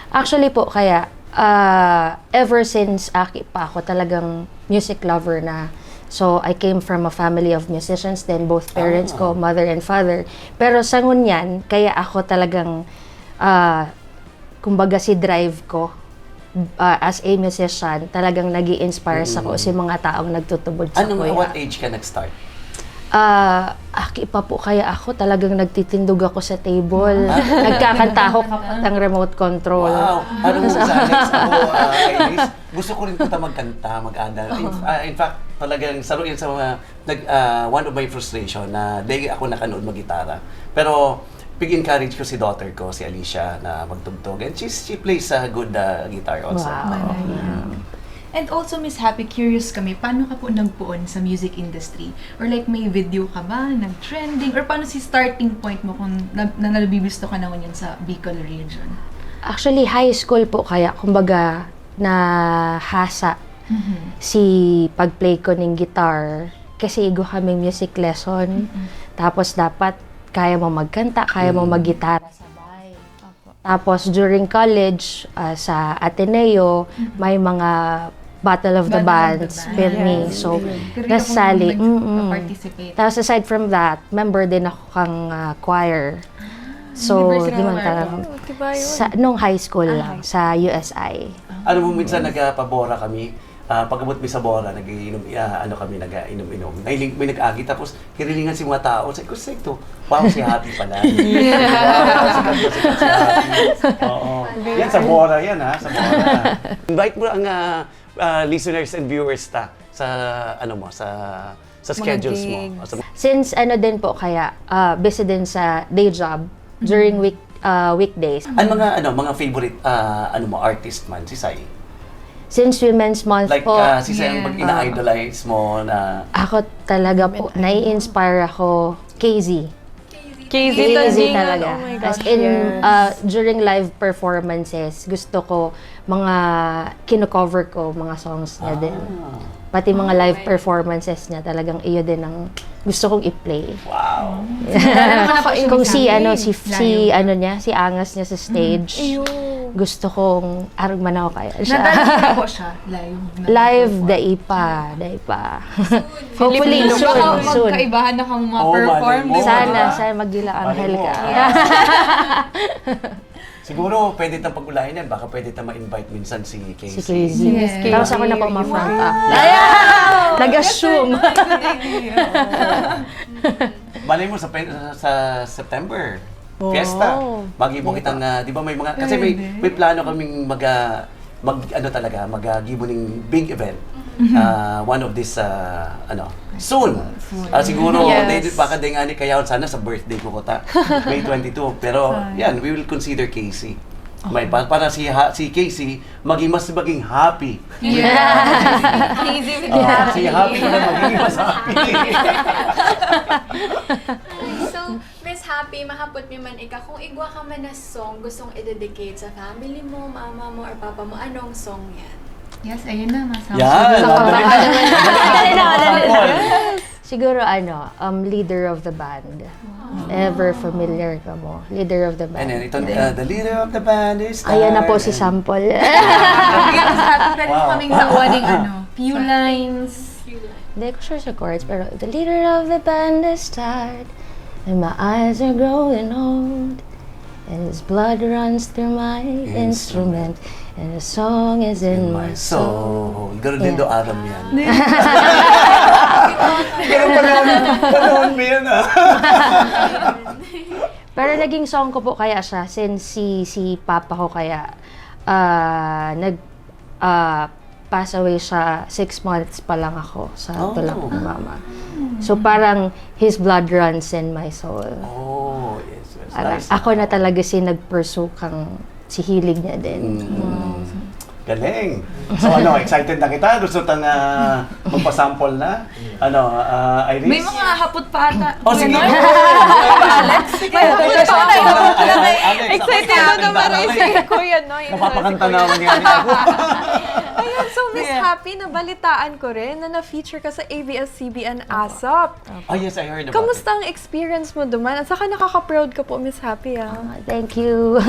Actually po, kaya uh, ever since aki pa ako talagang music lover na. So, I came from a family of musicians then both parents ko, mother and father. Pero sa ngunyan, kaya ako talagang, uh, kumbaga si drive ko uh, as a musician, talagang nag inspire sa ko si mga taong nagtutubod sa Anong, kuya. What age ka nag-start? Ah, aki pa po kaya ako, talagang nagtitindog ako sa table. Nagkakanta ako kapatang remote control. Wow! Parang sa next ako, uh, Iris, gusto ko rin po ta magkanta, mag-adal. In, ah, in fact, talagang saro yun sa mga, nag, ah, one of my frustration na di ako nakanood mag-gitara. Pero, pig-encourage ko si daughter ko, si Alicia, na magtugtog. And she's, she plays a good ah, guitar also. Wow. And also, Miss Happy, curious kami, paano ka po nagpoon sa music industry? Or like, may video ka ba, nag-trending? Or paano si starting point mo kung na, na nabibisto ka na ngunyan sa Bicol region? Actually, high school po kaya, kumbaga, nahasa si pag-play ko ng guitar. Kasi igwa kaming music lesson. Tapos dapat kaya mo magkanta, kaya mo maggitara sabay. Tapos during college, ah, sa Ateneo, may mga Battle of the Battle of the Bands, Bands. pirmi. Yes. So, Pirmi nasali. akong Mm-mm. nag-participate. Tapos aside from that, member din ako kang ah, choir. So, University di man choir. talaga. Oh, di ba yun? Sa, nung high school lang, sa U S I. Ano mo, minsan nagpabora kami, ah, pagabot mi sa bora, nag-iinom, ah, ano kami, nag-iinom-inom. Nailing, may nag-agi, tapos hirilingan si mga tao. Sabi ko, "Sino to? Wow, si Happy pala." Wow, sikat na sikat si Happy. Oo. Yan, sa bora yan, ha? Sa bora. Invite mo ang ah, ah, listeners and viewers ta sa, ano mo, sa sa schedules mo. Mga gigs. Sa- Since ano din po kaya, ah, busy din sa day job during week ah, weekdays. Ang mga ano, mga favorite ah, ano mo, artist man, si Sai? Since Women's Month Like, po, ah, si Sai ang Yeah. mag ina-idolize mo na ako talaga po, nai-inspire ako K Z. K Z K Z Tandingan. Talaga. Oh my As gosh, in, yes. uh, during live performances, gusto ko mga kino-cover ko, mga songs niya din. Pati mga live performances niya, talagang iyo din ang gusto kong i-play. Wow. Kung si ano si si Live. ano niya, si angas niya sa stage. Iyo. Gusto kong arog manaw kaya siya. Nadala niyo po siya live? Na Live, perform? Dai pa, dai pa. Hopefully, Filipino, soon, baka soon. magkaibahan na kang mga Oh, perform, malay mo, di ba? Sana, diba? sana magdila ang Malay hell mo. ka. Siguro, pwede tang pag-ulayan yan. Baka pwede tang ma-invite minsan si K Z. Si K Z. Yes, Tapos K Z. ako na po ma-front up. Nag-assume. Malay mo sa, pen- sa September. Fiesta. Bagi mo kitang, ah, di ba may mga, kasi may, may plano kaming mag, ah, mag, ano talaga, mag, ah, gibo ning big event. Ah, one of this, ah, ano, soon. Ah, siguro, Yes. di, baka di nga ni kaya sana sa birthday ko kota, May twenty-two. Pero, yan, we will consider K Z. May, pa- para si, ha, si K Z, maging mas maging happy. Yes. K Z with Oh, happy. Si happy na magiging mas happy. So, Miss Happy, mahapot mi man ika kung igwa ka man na song gustong i-dedicate sa family mo, mama mo, or papa mo, anong song yan? Yes, ayun na, masama. Yan. Sa Madali. Dali na, dali na. Sample. Siguro ano, um, Leader of the Band. Ever familiar ka mo? Leader of the Band. And then, itong, uh, the leader of the band is Ayan na po si Darren. Sample. Yes, happy, pwede mo Wow. kaming sawan ng ano, few lines. Hindi ko sure sa chords, pero the leader of the band is tired, and my eyes are growing old, and his blood runs through my instrument, and the song is in my soul. Ganun din Yeah. do aram yan. Pero panahon, panahon mo yan ah. Pero naging song ko po kaya siya since si, si papa ko kaya ah, nag ah, pass away siya six months pa lang ako sa Oh. tulak ni mama. So parang his blood runs in my soul. Oh, yes, yes. Parang Nice. Ako na talaga si nag-pursue kang si hilig niya din. Mm. Galing. So ano, excited na kita? Gusto tang ah, magpa-sample na? Ano, ah, Iris? May mga hapot pa ata. Oh, sige. Kuya Noy. Alex, sige. Alex, Alex, Excited Alex, ako naman Alex. si Kuya Noy. Napapakanta naman yan ako. Ayan, so Miss Yeah. Happy, nabalitaan ko rin na na-feature ka sa A B S C B N ASAP. Oh, yes, I heard about Kamusta it. Ang experience mo duman? At saka nakaka-proud ka po, Miss Happy, ah. Ah, thank you.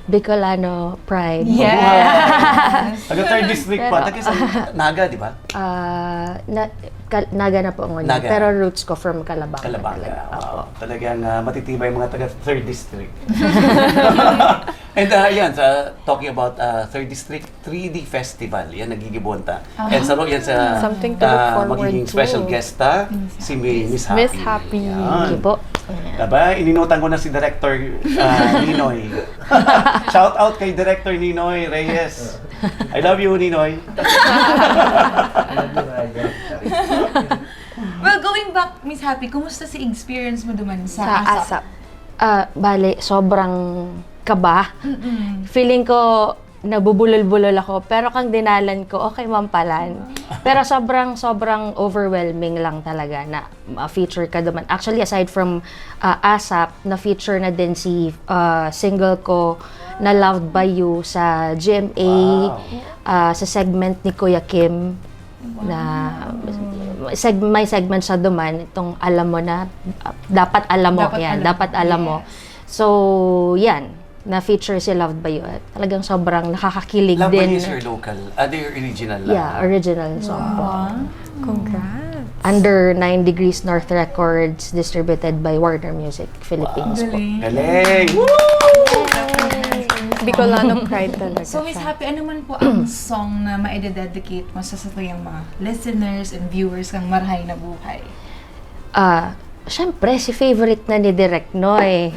Bicolano pride. Yes. Taga third district pa. Pero- Taga sa Naga, di ba? Ah, na, Kal- Naga na po ngunyan. Naga. Pero roots ko from Calabanga Calabanga. talaga. Wow. Talagang ah, matitibay mga taga third district. And uh, yan, sa, talking about uh, third district, three D Festival. Yan, nagigibuan ta. And sa yan sa Something to look ah, forward magiging to. Special guest ta, si Mi- Miss Happy. Miss Happy. Yan. Thank you po. Diba? Ininutan ko na si Director ah, Ninoy. Shout out kay Director Ninoy Reyes. I love you, Ninoy. Well, going back, Miss Happy, kumusta si experience mo duman sa, Sa ASAP? ASAP. Ah, bale, sobrang kaba. Mm-mm. Feeling ko, nabubulol-bulol ako. Pero kang dinalan ko, okay man palan. Pero sobrang, sobrang overwhelming lang talaga na ma-feature ka duman. Actually, aside from ah, ASAP, na-feature na din si ah, single ko na Loved by You sa G M A, Wow. ah, sa segment ni Kuya Kim. Na seg- may segment siya duman, itong alam mo na, ah, dapat alam mo, Dapat yan, alam dapat mo, alam mo. Yes. So, yan, na-feature si Loved by You. At talagang sobrang nakakakilig Love by din. You is your local. Ah, di, your original lang. Yeah, original song po. Congrats. Under nine Degrees North Records, distributed by Warner Music Philippines po. Galing. Galing! Bicolano pride talaga So, Miss siya. Happy, ano man po ang song na maide-dedicate mo sa satuyang mga listeners and viewers kang Marahay na Buhay? Ah, syempre, si favorite na ni Direk Noy.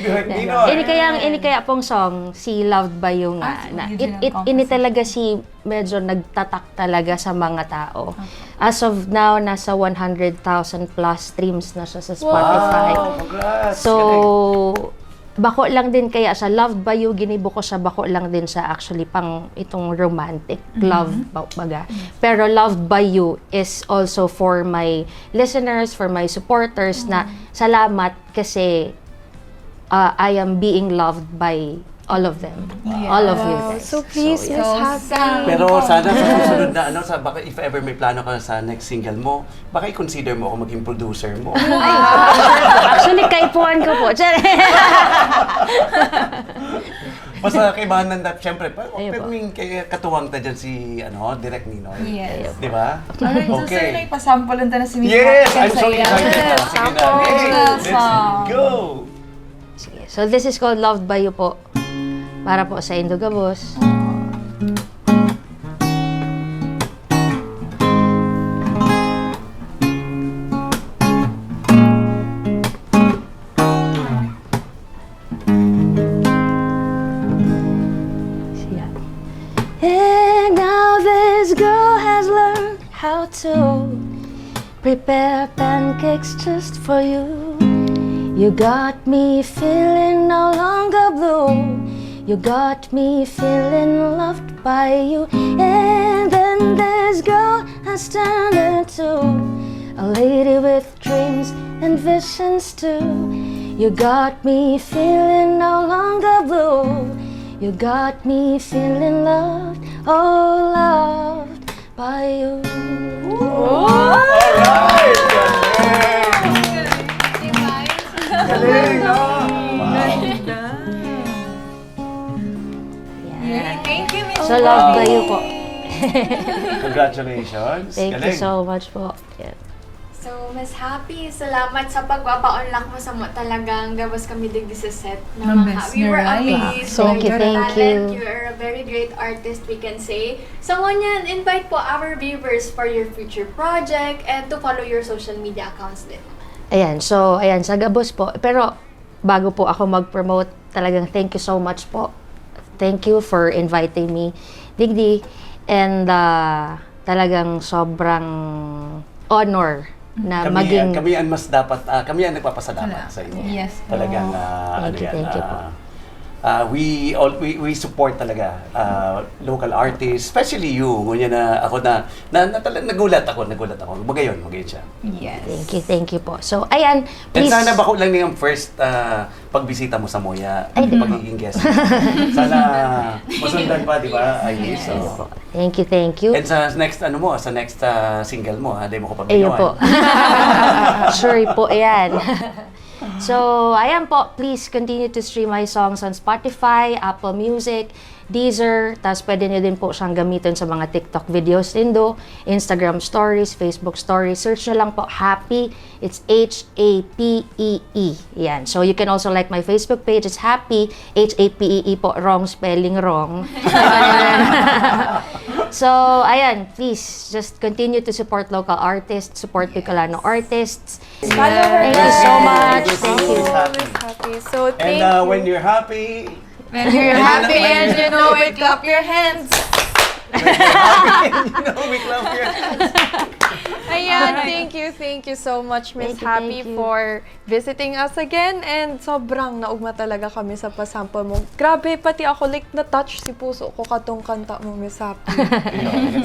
Direk Ninoy. Ini kaya, ini kaya pong song, si Loved by You nga. Ah, si Na, original it, it, ini composition. Talaga si medyo nagtatak talaga sa mga tao. As of now, nasa one hundred thousand plus streams na siya sa Spotify. Wow, congrats! So, Galing. Bako lang din kaya siya, Loved by You, ginibo ko siya, bako lang din siya actually pang itong romantic love, ba-, baga. Pero Loved by You is also for my listeners, for my supporters na salamat kasi, uh, I am being loved by all of them. All of you guys. So please, Miss Happy. Pero sana sa susunod na ano, sa baka if ever may plano ka sa next single mo, baka i-consider mo ako maging producer mo. Actually, kaipuhan ko po. Char-, Basta kaibahan ng dap, syempre, pa, Ayun po. pwedeng kay katuwang ta dyan si ano, Direk Ninoy. Yes. Di ba? Alright, so sir, Okay. may pasample ta na si Miss Yes! Happy I'm so sa excited iya. na. Sige na. Sample. Hey, let's Awesome. go! Sige. So, this is called Loved by You po. Para po sa Indo Gabos. Siya. And now this girl has learned how to prepare pancakes just for you. You got me feeling no longer blue. You got me feeling loved by you. And then this girl has turned into a lady with dreams and visions too. You got me feeling no longer blue. You got me feeling loved, oh, loved by you. Alright! Galing! Galing, no? Wow. Ganda. Yay! Thank you, Miss So, Loved by You po. Congratulations. Thank you Galing. so much po. Yeah. So, Miss Happy, salamat sa pagpapa-unlock mo samo. Talagang gabos kami digdi sa set na mga, Namiss we niyo, were right? amazed Thank by you, your thank talent. you. You are a very great artist, we can say. So, ngunyan, invite po our viewers for your future project and to follow your social media accounts din. Ayan, so, ayan, sa gabos po. Pero, bago po ako mag-promote, talagang thank you so much po. Thank you for inviting me digdi. And, ah, talagang sobrang honor na Kami, maging kami ang mas dapat, ah, kami ang nagpapasalamat Salamat. sa inyo. Yes po. Talagang, ah, Thank ano you, yan, thank you po. ah, ah, we all, we, we support talaga, ah, local artists, especially you. Ngunyan na ako na, na, na tala-, nagulat ako, nagulat ako. Magayon, magayon siya. Yes. Thank you, thank you po. So, ayan, And please. sana bako lang yung first, ah, pagbisita mo sa Moya, Ay, di. pagiging guest. Sana masundan pa, di ba, Yes. Iris? So, Thank you, thank you. And sa next, ano mo, sa next, ah, single mo, ha, di mo ko Ayun pagbinuan. po. Sure po, ayan. So, ayan po, please continue to stream my songs on Spotify, Apple Music, Deezer, tas pwede nyo din po siyang gamitin sa mga TikTok videos nindo, Instagram stories, Facebook stories. Search nyo lang po, Happy, it's H A P E E. Yan. So, you can also like my Facebook page, it's Happy, H A P E E po, wrong spelling, wrong. So, ayan, please, just continue to support local artists, support Bicolano artists. Follow her Thank you so guys. much. Thank you. Miss Happy. So, And, thank uh, you. when you're happy, When you're happy and you know it, clap your hands. When you're happy and you know it, clap your hands. Ayan, Alright. thank you, thank you so much, Miss Thank you, Happy, thank you. for visiting us again. And sobrang naugma talaga kami sa pasample mo. Grabe, pati ako, like, na-touch si puso ko katong kanta mo, Miss Happy.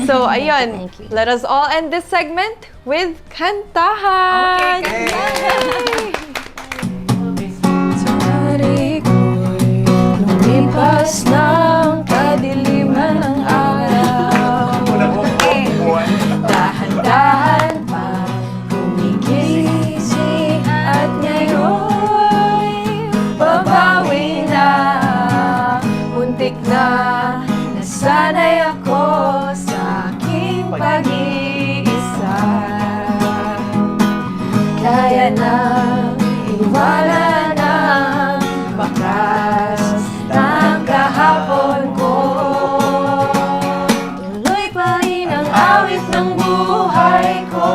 So, ayun, Thank you. let us all end this segment with kantahan. Okay, kantahan. Yay! Sa tarik ko'y lumipas ng kadiliman ng araw. Dahan-dahan pa gumigising at ngayon'y babawi na. Muntik na nasanay ako sa aking pag-iisa. Kaya nang iwanan ang bakas ng kahapon ko. Tuloy pa rin ang awit ng buhay ko.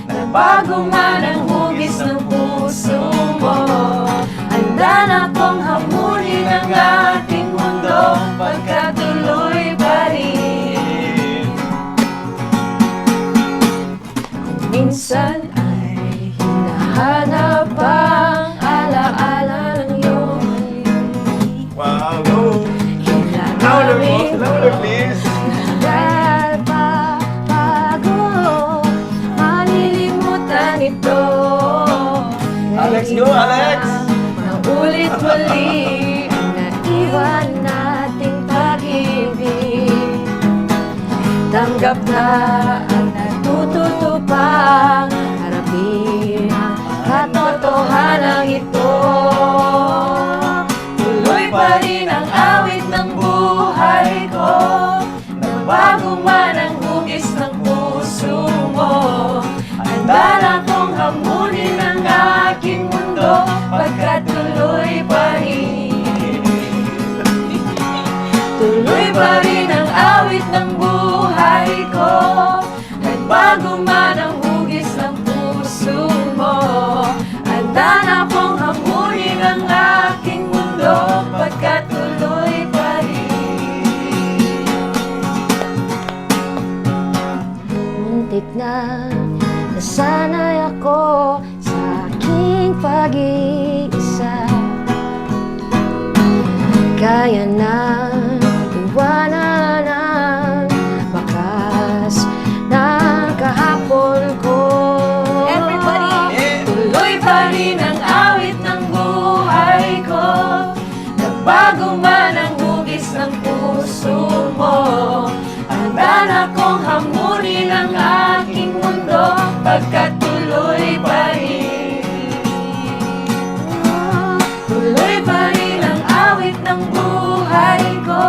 Nagbago man ang hugis ng puso mo. Handa na akong hamunin ang ating mundo, pagkatuloy pa rin. Kung minsan ay hinahanap ang alaala ng iyong Let's go, Alex! Maulit muli ang naiwan nating pag-ibig. Tanggap na ang natututupang harapin ang katotohanan ito. Tuloy pa rin ang awit ng buhay ko. Nagbago man ang hugis ng puso mo, handa na kong hamunin ang aking mundo, pagkat tuloy pa rin. Tuloy pa rin ang awit ng buhay ko. Nagbago man ang hugis ng puso mo, handa na kong hamunin ang aking mundo, pagkat tuloy pa rin. Muntik na nasanay ako sa aking pag-iisa. Kaya na iwanan ang bakas ng kahapon ko. Everybody! Tuloy pa rin ang awit ng buhay ko. Nagbago man ang hugis ng puso mo, handa na kong hamunin ang aking mundo, pagkat tuloy pa rin. Tuloy pa rin ang awit ng buhay ko.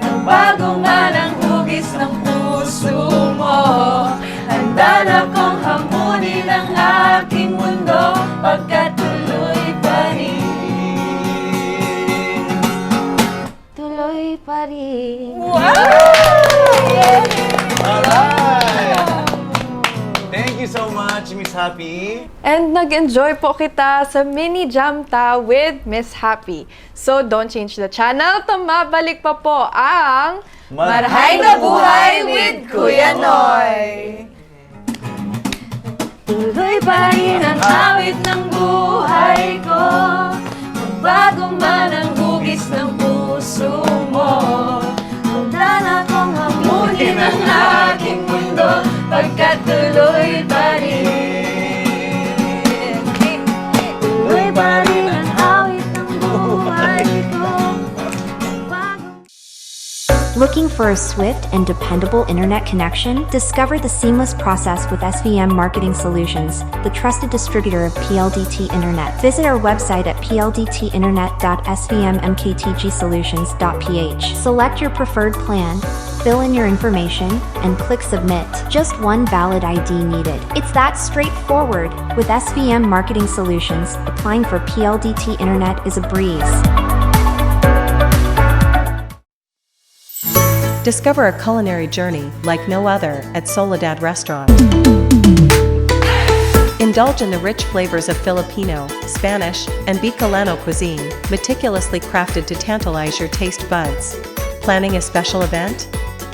Nagbago man ang hugis ng puso mo, handa na kong hamunin ang aking mundo, pagkat tuloy pa rin. Tuloy pa rin. Wow! Alright! Thank you so much, Miss Happy. And nag-enjoy po kita sa mini jam ta with Miss Happy. So don't change the channel, tumabalik pa po ang Marhay na Buhay with Kuya Noy. Tuloy pa rin ang awit ng buhay ko. Magbago man ang hugis ng puso mo, handa na kong hamunin ang aking mundo, pagkat tuloy pa rin. Tuloy pa rin ang awit ng buhay ko. Magbago. Looking for a swift and dependable internet connection? Discover the seamless process with S V M Marketing Solutions, the trusted distributor of P L D T Internet. Visit our website at P L D T internet dot S V M M K T G solutions dot P H. Select your preferred plan, fill in your information, and click submit. Just one valid I D needed. It's that straightforward. With S V M Marketing Solutions, applying for P L D T Internet is a breeze. Discover a culinary journey like no other at Soledad Restaurant. Indulge in the rich flavors of Filipino, Spanish, and Bicolano cuisine, meticulously crafted to tantalize your taste buds. Planning a special event?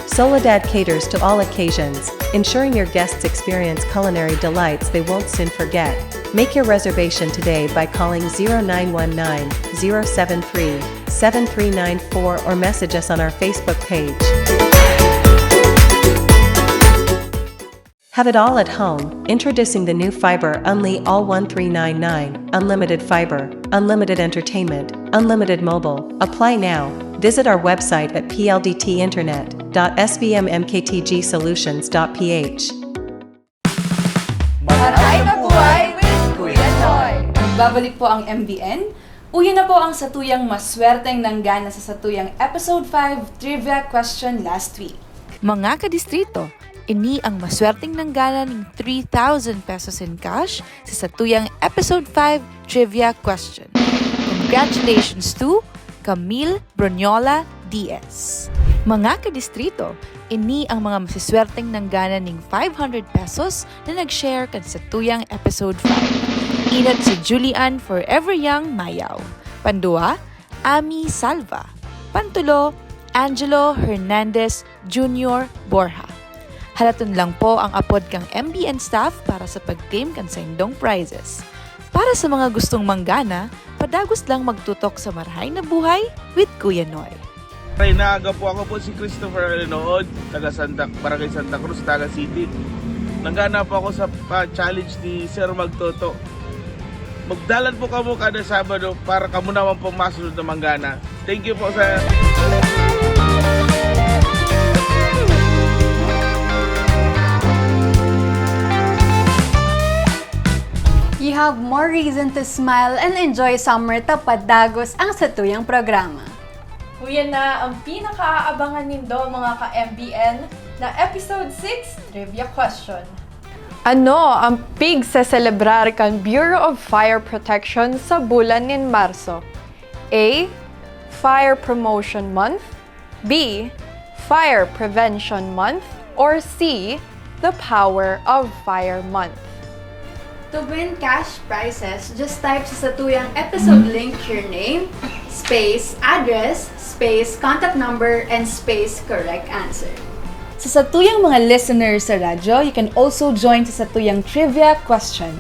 Soledad caters to all occasions, ensuring your guests experience culinary delights they won't soon forget. Make your reservation today by calling zero nine one nine, zero seven three, seven three nine four or message us on our Facebook page. Have it all at home. Introducing the new Fiber Unli All one three nine nine. Unlimited fiber, unlimited entertainment, unlimited mobile. Apply now. Visit our website at P L D T internet dot S V M M K T G solutions dot P H. Maray na buhay with Kuya Noy. Nagbabalik po ang M B N. Uya na po ang satuyang maswerteng nanggana sa satuyang episode five trivia question last week. Mga kadistrito, ini ang maswerteng nanggana ning three thousand pesos in cash sa satuyang episode five trivia question. Congratulations to Camille Bronyola Diaz. Mga kadistrito, ini ang mga masiswerteng nanggana ning five hundred pesos na nag-share kan satuyang episode five. Inot si Julian Forever Young Mayaw. Pandua, Ami Salva. Pantulo, Angelo Hernandez Junior Borja. Halaton lang po ang apod kan M B N staff para sa pag-claim kan saindong prizes. Para sa mga gustong manggana, padagos lang magtutok sa Marhay na Buhay with Kuya Noy. Ay, naaga po. Ako po si Christopher Alinood, taga Santa, Barangay Santa Cruz, Taga City. Nanggana po ako sa, ah, challenge ni Sir Magtoto. Magdalan po kamo kada Sabado para kamo naman pong masunod na manggana. Thank you po, sir. You have more reason to smile and enjoy summer ta padagos ang satuyang programa. Uyan na ang pinakaaabangan nindo, mga ka-M B N, na episode six trivia question. Ano ang pigseselebrar kan Bureau of Fire Protection sa bulan nin Marso? A. Fire Promotion Month. B. Fire Prevention Month. Or C. The Power of Fire Month. To win cash prizes, just type sa satuyang episode link your name, space, address, space, contact number, and space, correct answer. Sa satuyang mga listeners sa radyo, you can also join sa satuyang trivia question.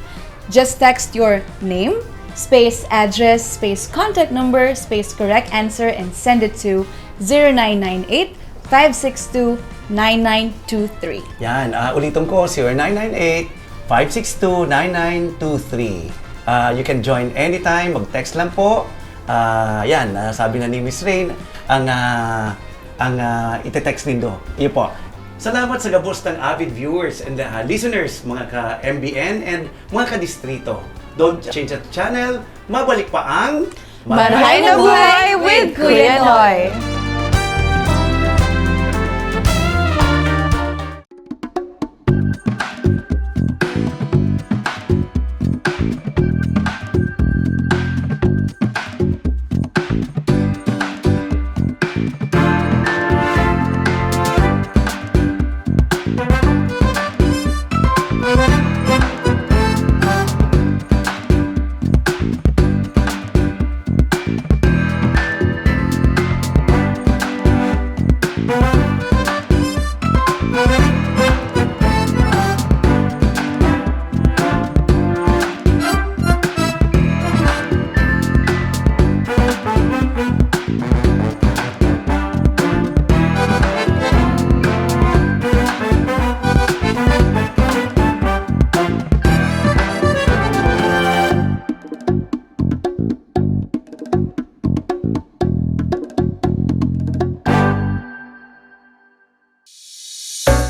Just text your name, space, address, space, contact number, space, correct answer, and send it to zero nine nine eight, five six two, nine nine two three. Yan, ah, ulitin ko, zero nine nine eight, five six two, nine nine two three. Ah, you can join anytime, mag-text lang po. Ah, yan, ah, sabi na ni Miss Rain, ang, ah, ang, ah, ite-text nindo. Iyo po. Salamat sa gabos ng avid viewers and, ah, listeners, mga ka-M B N and mga ka-distrito. Don't change the channel. Mabalik pa ang Marahay na Buhay with Kuya Noy.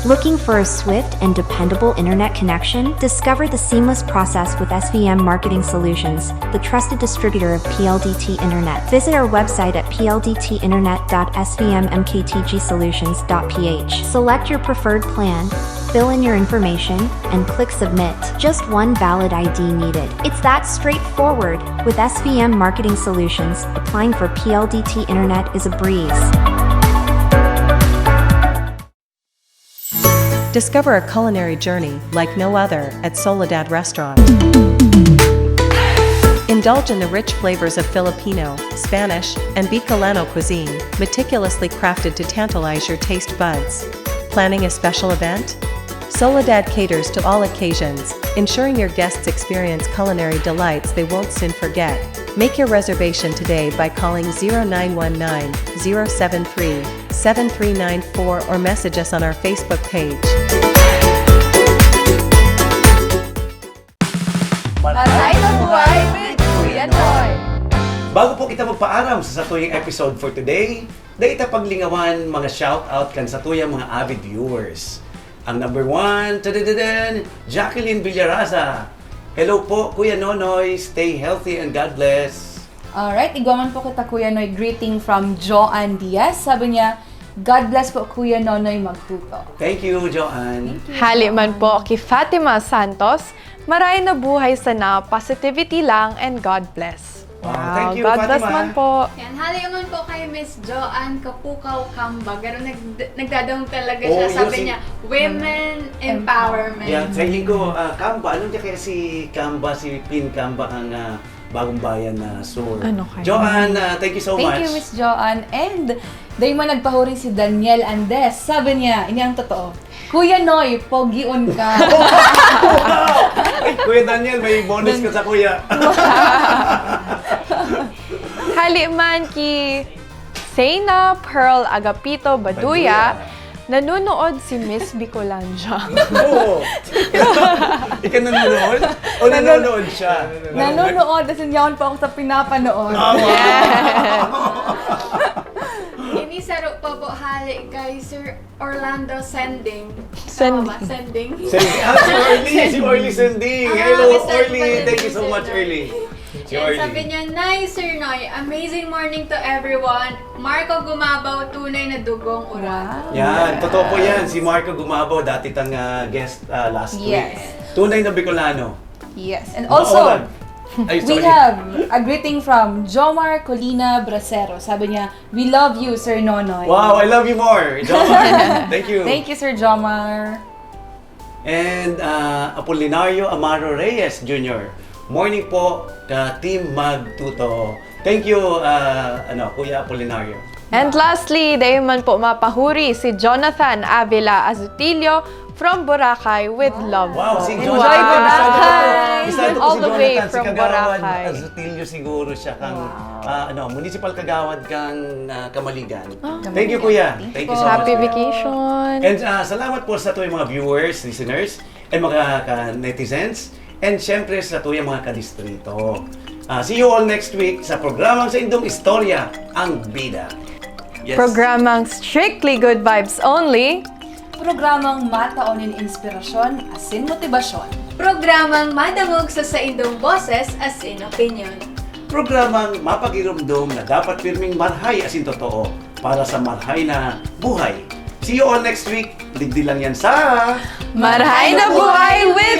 Looking for a swift and dependable internet connection? Discover the seamless process with S V M Marketing Solutions, the trusted distributor of P L D T Internet. Visit our website at P L D T internet dot S V M M K T G solutions dot P H. Select your preferred plan, fill in your information, and click submit. Just one valid I D needed. It's that straightforward. With S V M Marketing Solutions, applying for P L D T Internet is a breeze. Discover a culinary journey like no other at Soledad Restaurant. Indulge in the rich flavors of Filipino, Spanish, and Bicolano cuisine, meticulously crafted to tantalize your taste buds. Planning a special event? Soledad caters to all occasions, ensuring your guests experience culinary delights they won't soon forget. Make your reservation today by calling zero nine one nine, zero seven three, seven three nine four or message us on our Facebook page. Maray na buhay with Kuya Noy! Bago po kita magpaaram sa satuyang episode for today, dai ta paglingawan mga shout out kan satuyang mga avid viewers. Ang number one, tadadadan, Jacqueline Villaraza. Hello po, Kuya Nonoy. Stay healthy and God bless. Alright, igwa man po kita, Kuya Noy. Greeting from Joanne Diaz. Sabi niya, "God bless po, Kuya Nonoy Magtuto." Thank you, Joanne. Hali man po ki Fatima Santos, maray na buhay sana, positivity lang and God bless. Wow, thank you, God bless Fatima. Man po. Yan, hali man po kay Miss Joanne Kapukaw Kamba. Pero nag-, nagdadaong talaga siya. Oh, sabi niya, women empowerment. Yan, sa hiling ko, ah, Kamba. Anong niya kaya si Kamba, si Pin Kamba kang, ah, Bagong Bayan na Sur? Ano kaya? Joanne, ah, thank you so much. Thank you, Miss Joanne. And dai man nagpahuri si Daniel Andes. Sabi niya, ini ang totoo. Kuya Noy, pogion ka. Wow! Ay, Kuya Daniel, may bonus ka sa kuya. Hali man ki Seyna Pearl Agapito Baduya, Baduya. Nanunood si Miss Bicolandia. Oo. Ikaw nanonood? O nanonood siya? Nanonood, kasi yaon pa ako sa pinapanood. Ah, wow! Ini saro pa po hali kay Sir Orlando Sending. Sending. Tama ba? Sending. Sending. Ah, si Orly! Si Orly Sending! Ah, Hello, Mister Orly! Orly Thank you so Sending. Much, Orly! Si Yan, Orly. Sabi niya, "Nice, Sir Noy. Amazing morning to everyone. Marco Gumabaw, tunay na dugong Oragon." Yan, totoo po yan. Si Marco Gumabaw, dati tang ah, guest ah, last week. Yes. Tunay na Bicolano. Yes. And Mga also, Olag. Ay, we sorry. Have a greeting from Jomar Colina Bracero. Sabi niya, "We love you, Sir Nonoy." Wow, I love you more, Jomar. Thank you. Thank you, Sir Jomar. And uh, Apolinario Amaro Reyes Junior. Morning po ka Team Magtuto. Thank you, uh, ano, Kuya Apolinario. And lastly, dai man po mapahuri si Jonathan Avila Azutilio from Boracay with love. Wow, si Enjoy Jonathan. Boracay. Bisado ko All si the way Jonathan, si from Kagawad Boracay. Azutilio siguro siya kang Wow. ah, ano, municipal kagawad kang ah, Camaligan. Ah, Thank you, Camaligan. Kuya. Thank Thank you you so so much. much. Happy Kuya. vacation. And ah, salamat po sa tuyang mga viewers, listeners, and mga ka-netizens. And syempre sa tuyang mga kadistritong. Ah, see you all next week sa programang Sa Indong Istorya, ang Bida. Yes. Programang Strictly Good Vibes Only. Programang matao nin inspirasyon asin motibasyon. Programang madangog sa saindong boses asin opinion. Programang mapagiromdom na dapat pirming marhay asin totoo para sa marhay na buhay. See you all next week. Digdi lang yan sa... Marhay na buhay with